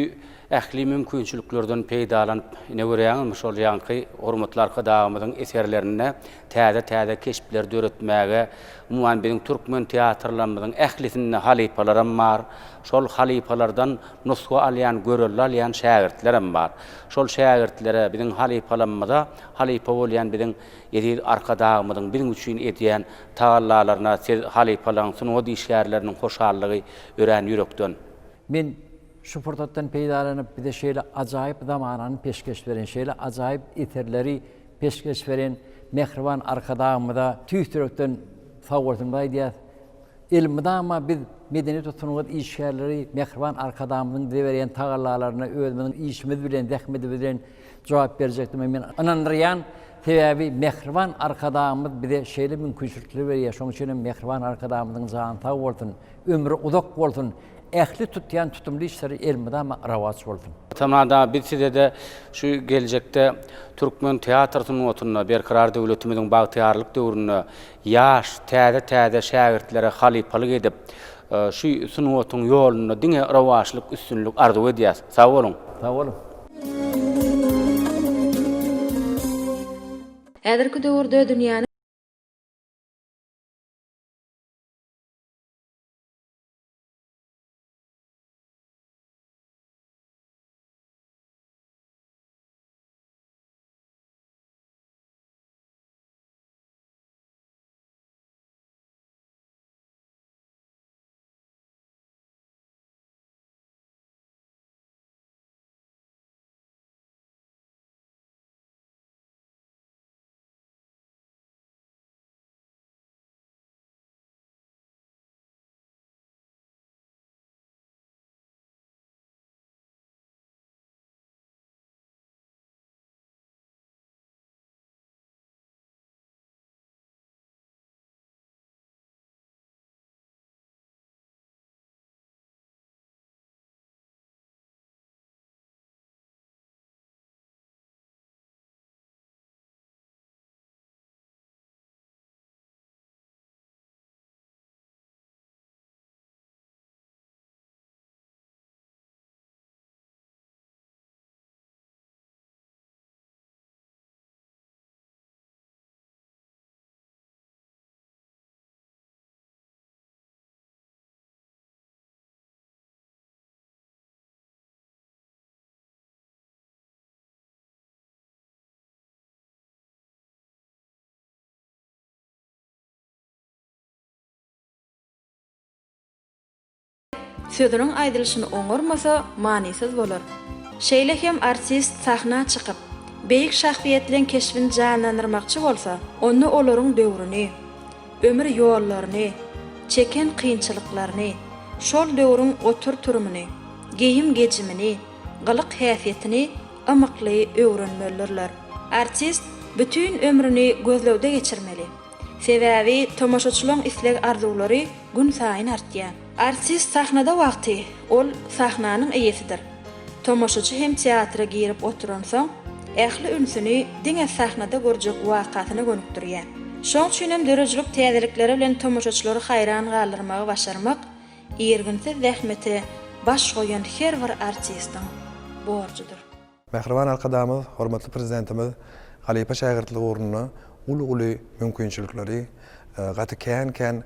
ähli mümkinçiliklerden peýdalanyp, ine görýäňizmi şol ýaňky hormatly Arkadagymyzyň eserlerinde täze-täze keşpleri döretmäge, umuman biziň türkmen teatrlarymyzyň ählisinde halypalaram bar, şol halypalardan nusga alýan, görelde alýan şägirtlerem bar. Şol şägirtlere, biziň halypalarymyza halypa bolýan biziň Eziz Arkadagymyzyň biziň üçin edýän tagallalaryna siz halypalaryň, sungat işgärleriniň hoşallygy örän ýürekden. Men şu pursatdan peýdalanyp, bize şeýle ajaýyp zamanany peşgeş beren, şeýle ajaýyp eserleri peşgeş beren mähriban Arkadagymyza tüýs ýürekden sagbolsunymyzy aýdýas. Elmydama biz medeniýet we sungat işgärleri mähriban Arkadagymyzyň bize berýän tagallalaryna özümiziň işimiz bilen, zähmetimiz bilen jogap berjekdigime men ynandyrýan. Sebäbi mähriban Arkadagymyz bize şeýle mümkinçilikleri berýär. Şonuň üçin hem mähriban Arkadagymyzyň jany sag bolsun, ömri uzak bolsun, ähli tutýan tutumly işleri elmydama rowaç bolsun. Tamada biz sizede şu geljekde türkmen teatr sungatynda Berkarar döwletimiziň bagtyýarlyk döwründe ýaş, täze-täze şägirtlere halypalyk edip, şu sungatyň ýolunda diňe rowaçlyk, üstünlik arzuw edýäs. Sag boluň! Sag boluň! Häzirki döwürde dünýäniň. Sözüniň aýdylyşyny oňarmasa, manysyz bolar. Şeýle hem artist sahna çykyp, beýik şahsyýetleň keşbini janlandyrmakçy bolsa, onda olaryň döwrüni, ömür ýollaryny, çeken kynçylyklaryny, şol döwrüň otur-turumyny, geýim-gejimini, gylyk-häsiýetini ymykly öwrenmelidirler. Artist bütin ömrüni gözlegde geçirmeli. Sebäbi tomaşaçylaň isleg-arzuwlary günsaýyn artýar. Artist sahnada wagty ol sahnanyň eýesidir. Tomaşaçy hem teatra girip oturansoň, ähli ünsüni diňe sahnada görjek wakasyna gönükdirýär. Şoň üçinem döredijilik täzelikleri bilen tomaşaçylary haýran galdyrmagy başarmak irginsiz zähmete baş goýan her bir artistiň borjudyr. Mähriban Arkadagymyz, hormatly Prezidentimiz halypa-şägirtlik ugrunda uly-uly mümkinçilikleri, gaty kän-kän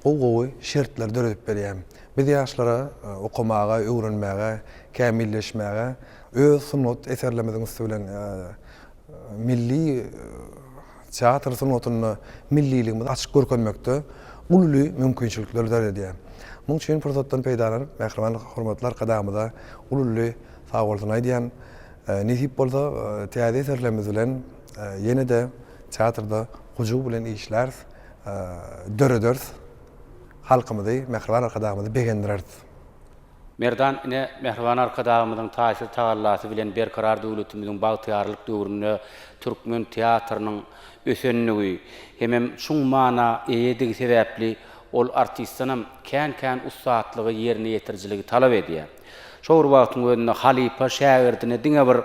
gowy-gowy şertleri döredip berýär. Biz ýaşlara okamaga, öwrenmäge, kämilleşmäge öz sungat eserlerimiziň üsti bilen milli teatr sungatynda milliligimizi açyp görkezmekde uly-uly mümkinçilikleri döredýär. Munuň üçin pursatdan peýdalanyp, mähriban hormatly Arkadagymyza uly-uly sagbolsun aýdýan. Nesip bolsa, täze eserlerimiz bilen ýene-de teatrda hyjuw bilen işläris, dörederis, halkymyzy, mähriban Arkadagymyzy begendireris. Merdan ine, mähriban Arkadagymyzyň taýsyz tagallasy bilen Berkarar döwletimiziň bagtyýarlyk döwründe türkmen teatrynyň ösendigi hemem çuň mana eýedigi sebäpli ol artistdenem kän-kän ussatlygy, ýerine ýetirijiligi talap edýär. Şo bir wagtyň özünde halypa şägirdine diňe bir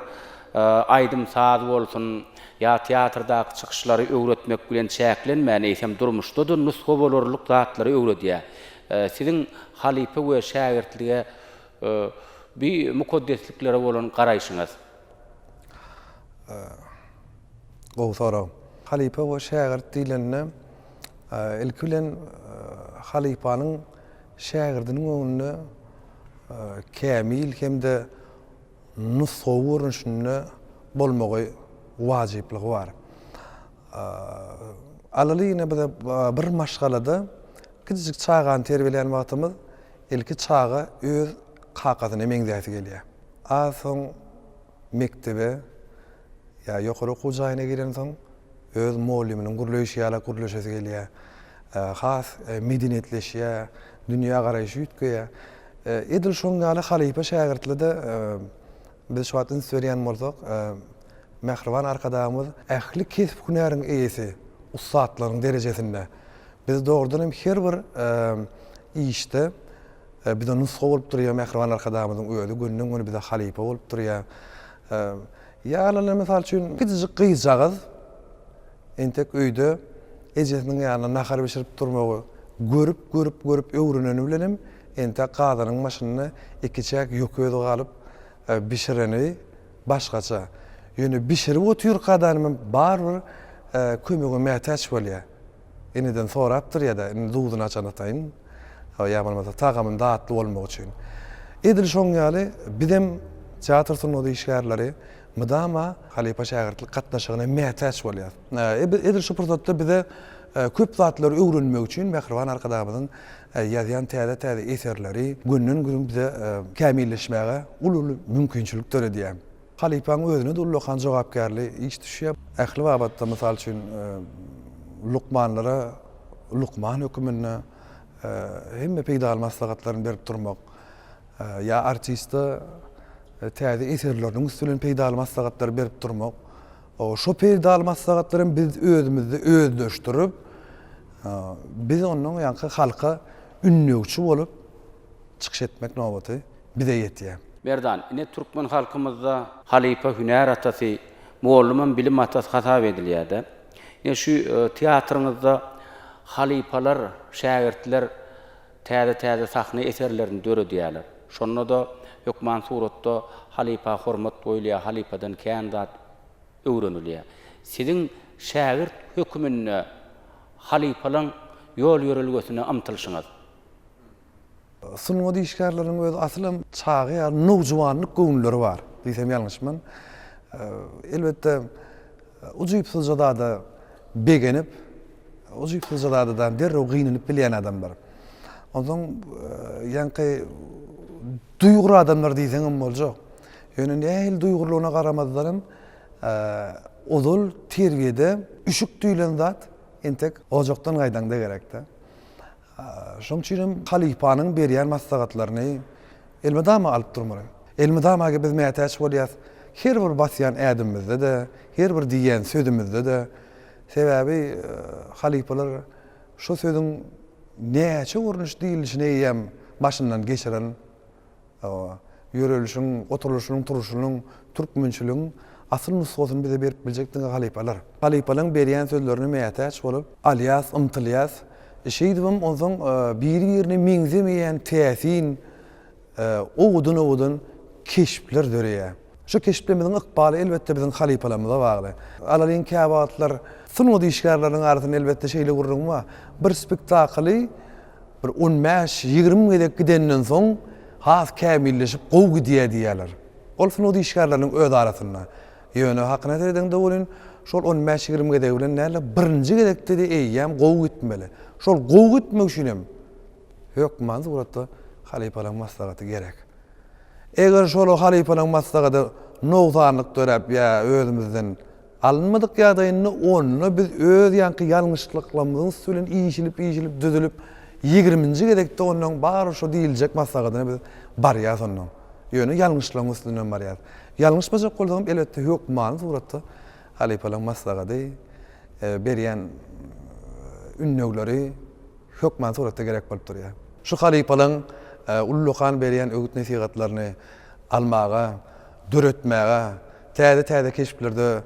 aýdym-saz bolsun ýa teatrdaky çykyşlary öwretmek bilen çäklenmän, eýsem durmuşda-da nusga bolarlyk zatlary öwredýär. Siziň halypa we şägirtlige bi mukaddesliklere bolan garaýşyňyz? Gowy sorag. Halypa we şägirt diýlende, ilki bilen halypanyň şägirdiniň öňünde kämil hem-de nusgawy görnüşinde bolmagy wajyplygy bar. Alaly ine bize bir maşgalada kiçijik çagany terbiýeleýän wagtymyz ilki çaga öz kakasyna meňzäsi gelýär. Az soň mekdebe ýa ýokary okuw jaýyna girensoň öz mugallymynyň gürleýşi ýaly gürleşesi gelýär. Has medeniýetleşýär, dünýä garaýşy üýtgeýär. Edil şoň ýaly halypa-şägirtli-de biz şu wagt üns berýän bolsak, mähriban Arkadagymyz ähli kesp-hünäriň eýesi, ussatlaryň derejesinde. Biz dogrudan hem her bir işde bize nusga bolup durýar mähriban Arkadagymyzyň özi gönden-göni bize halypa bolup durýar. Ýalylar mysal üçin kiçijik gyzjagaz entek öýde ejesiniň ýanynda nahar bişirip durmagy görüp, görüp, görüp öwreneni bilenem entek gazanyň başynda ikiçäk ýökez galyp bişireni başgaça. Ýöne bişirip otyrkadanam barybir kömege mätäç bolýar. Eneden sorapdyr ýa-da indi duzuny açan ataýyn, ýa bolmasa tagamyny datly bolmagy üçin. Edil şoň ýaly bizem teatr sungaty işgärleri mydama halypa-şägirtlik gatnaşygyna mätäç bolýarys. Edil şu pursatda bize köp zatlary öwrenmek üçin mähriban Arkadagymyzyň ýazýan täze-täze eserleri günden-gün bize kämilleşmäge uly-uly mümkinçilik döredýär. Halypaň özüne-de ullakan jogapkärli iş düşýär. Ähli babatda, mysal üçin, lukmanlara lukman höküminde hemme peýdaly maslahatlaryny berip durmak, ýa artiste täze eserleriniň üsti bilen peýdaly maslahatlary berip durmak. Şo peýdaly maslahatlary hem biz özümizde özleşdirip, biz ondan ýaňky halka ündewçi bolup çykyş etmek nobaty bize ýetýär. Merdan, ine türkmen halkymyzda halypa hünär atasy, mugallymam bilim atasy hasap edilýär-de. Ine şu teatryňyzda halypalar, şägirtler täze-täze sahna eserlerini döredýärler. Şonda-da hökman suratda halypa hormat goýulýar, halypadan kän zat öwrenilýär. Siziň şägirt höküminde halypalaň ýol-ýörelgesine ymtylyşyňyz? Sungat işgärleriniň öz asylam çaga ýaly nowjuwanlyk göwünleri bar diýsem ýalňyşman. Elbetde, ujypsyzja zada begenip, ujypsyzja zada-da derrew gynanyp bilýän adamlar. Onsoň ýaňky duýgur adamlar diýseňem boljak. Ýöne nähili duýgurlygyna garamazdanam, ozal terbiýede üşük diýlen zat entek ojakdan gaýdaňda gerekde. Şonuň üçin hem halypanyň berýän maslahatlaryny elmydama alyp durmaly. Elmydama biz mätäç bolýas her bir basýan ädimimizde-de, her bir diýýän sözümizde-de. Sebäbi halypalar şu sözüň näçe görnüş diýilişini eýýäm başyndan geçiren, ýörelişiň, oturylyşynyň, turuşynyň, türkmençiligiň asyl nusgasyny bize berip biljek diňe halypalar. Halypalaryň berýän sözlerine mätäç bolup, alýas, ymtylýas. Şeýdibem onsoň biri-birine meňzemeýän täsin, owadan-owadan keşpler döreýär. Şu keşplerimiziň ykbaly elbetde biziň halypalarymyza bagly. Alalyň käwagtlar sungat işgärleriniň arasynda elbetde şeýle gürrüň bar. Bir spektakly bir on bäş, 20 gezek gidenden soň has kämilleşip gowy gidýär diýýärler. Ol sungat işgärleriniň öz arasynda. Ýöne hakyna seredeňde welin şol on bäş, 20 gezegi bilen däl-de birinji gezekde-de eýýäm gowy gitmeli. Şol gowy gitmek üçin hem hökman suratda halypalaryň maslahaty gerek. Eger şol halypalaryň maslahady nogsanlyk döräp ýa özümizden alynmadyk ýagdaýynda onda biz öz ýaňky ýalňyşlyklarymyzyň üsti bilen işilip-işilip düzülip ýigriminji gezekde ondan bary şo diýiljek maslahatyna biz barýas ondan. Ýöne ýalňyşlygyň üstünden barýas. Ýalňyşmajak bolsagam elbetde hökmany suratda halypalaryň maslahady, berýän ündewleri hökman suratda gerek bolup durýar. Şu halypalaryň ullakan berýän öwüt-nesihatlaryny almaga, döretmäge, täze-täze keşplerde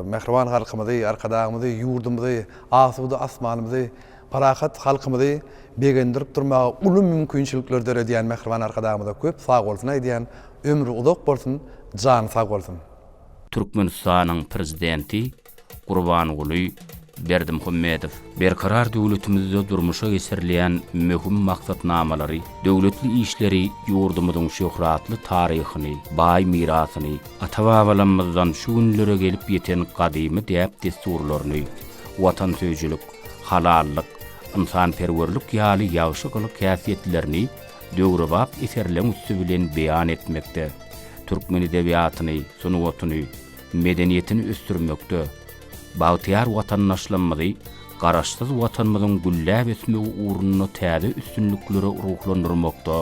mähriban halkymyzy, Arkadagymyzy, ýurdumyzy, asuda asmanymyzy, parahat halkymyzy begendirip durmaga uly mümkinçilikler döredýän mähriban Arkadagymyza köp sagbolsun aýdýan, ömri uzak bolsun, jany sag bolsun! Türkmenistanyň Prezidenti Gurbanguly Berdimuhamedow. Berkarar döwletimizde durmuşa geçirilýän möhüm maksatnamalary, döwletli işleri ýurdumyzyň şöhratly taryhyny, baý mirasyny, ata-babalarymyzdan şu günlere gelip ýeten gadymy däp-dessurlaryny, watansöýüjilik, halallyk, ynsanperwerlik ýaly ýagşy gylyk-häsiýetlerini döwrebap eserleň üsti bilen beýan etmekde, türkmen edebiýatyny, sungatyny, medeniýetini ösdürmekde, bagtyýar watandaşlarymyzy Garaşsyz Watanymyzyň gülläp ösmegi ugrunda täze üstünliklere ruhlandyrmakda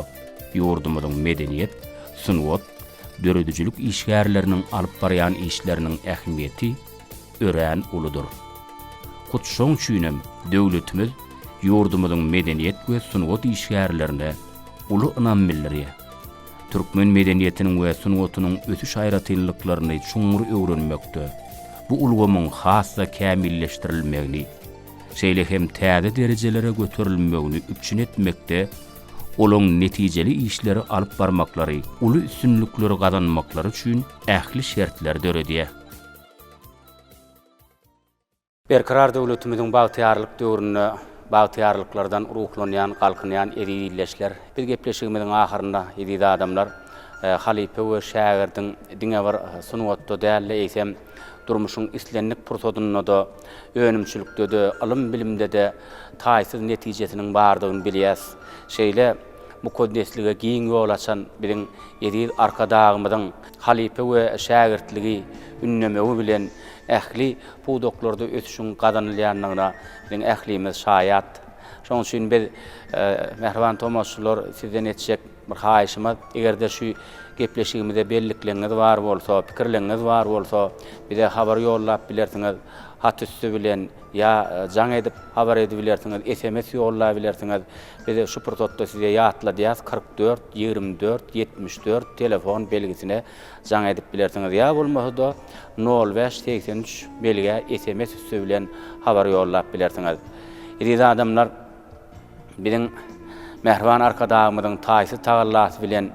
ýurdumyzyň medeniýet, sungat, döredijilik işgärleriniň alyp barýan işleriniň ähmiýeti örän uludyr. Hut şoň üçinem döwletimiz ýurdumyzyň medeniýet we sungat işgärlerine uly ynam bildirýär. Türkmen medeniýetiniň we sungatynyň ösüş aýratynlyklaryny çuňňur öwrenmekde, bu ulgamyň has-da kämilleşdirilmegini, şeýle hem täze derejelere göterilmegini üpjün etmekde olaň netijeli işleri alyp barmaklary, uly üstünlikleri gazanmaklary üçin ähli şertleri döredýär. Berkarar döwletimiziň bagtyýarlyk döwründe bagtyýarlyklardan ruhlanýan, galkynýan eziz ildeşler! Biz gepleşigimiziň ahyrynda, eziz adamlar, halypa we şägirdiň diňe bir sungatda däl-de, eýsem, durmuşyň islendik pursadynda-da, önümçilikde-de, ylym-bilimde-de taýsyz netijesiniň bardygyny bilýäs. Şeýle mukaddeslige giň ýol açan biziň eziz Arkadagymyzyň halypa we şägirtligi ündemegi bilen ähli pudaklarda ösüşiň gazanylýandygyna biziň ählimiz şaýat. Şonuň üçin biz, mähriban tomaşaçylar, sizden etjek bir haýyşymyz, eger-de şu gepleşigimize bellikleriňiz bar bolsa, pikirleriňiz bar bolsa, bize habar ýollap bilersiňiz, hat üsti bilen ýa jaň edip habar edibilersiňiz, sms ýollabilersiňiz. Biz şu pursatda size ýatladýas, 44 24 74 telefon belgisine jaň edip bilersiňiz ýa bolmasa-da nol bäş 83 belgä sms üsti bilen habar ýollap bilersiňiz. Eziz adamlar, biziň mähriban Arkadagymyzyň taýsyz tagallasy bilen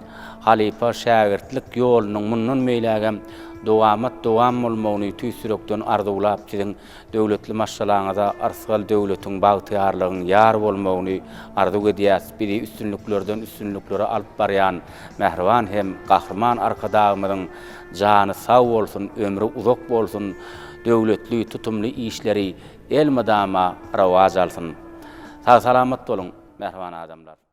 halypa şägirtlik ýolunyň mundan beýlägem dowamat dowam bolmagyny tüýs ýürekden arzuwlap siziň Döwletli maşgalaňyza yrsgal-döwletiň, bagtyýarlygyň ýar bolmagyny arzuw edýäs. Bizi üstünliklerden üstünliklere alyp barýan mähriban hem Gahryman Arkadagymyzyň jany sag bolsun, ömri uzak bolsun, döwletli, tutumly işleri elmydama rowaç alsyn! Sag-salamat boluň, mähriban adamlar!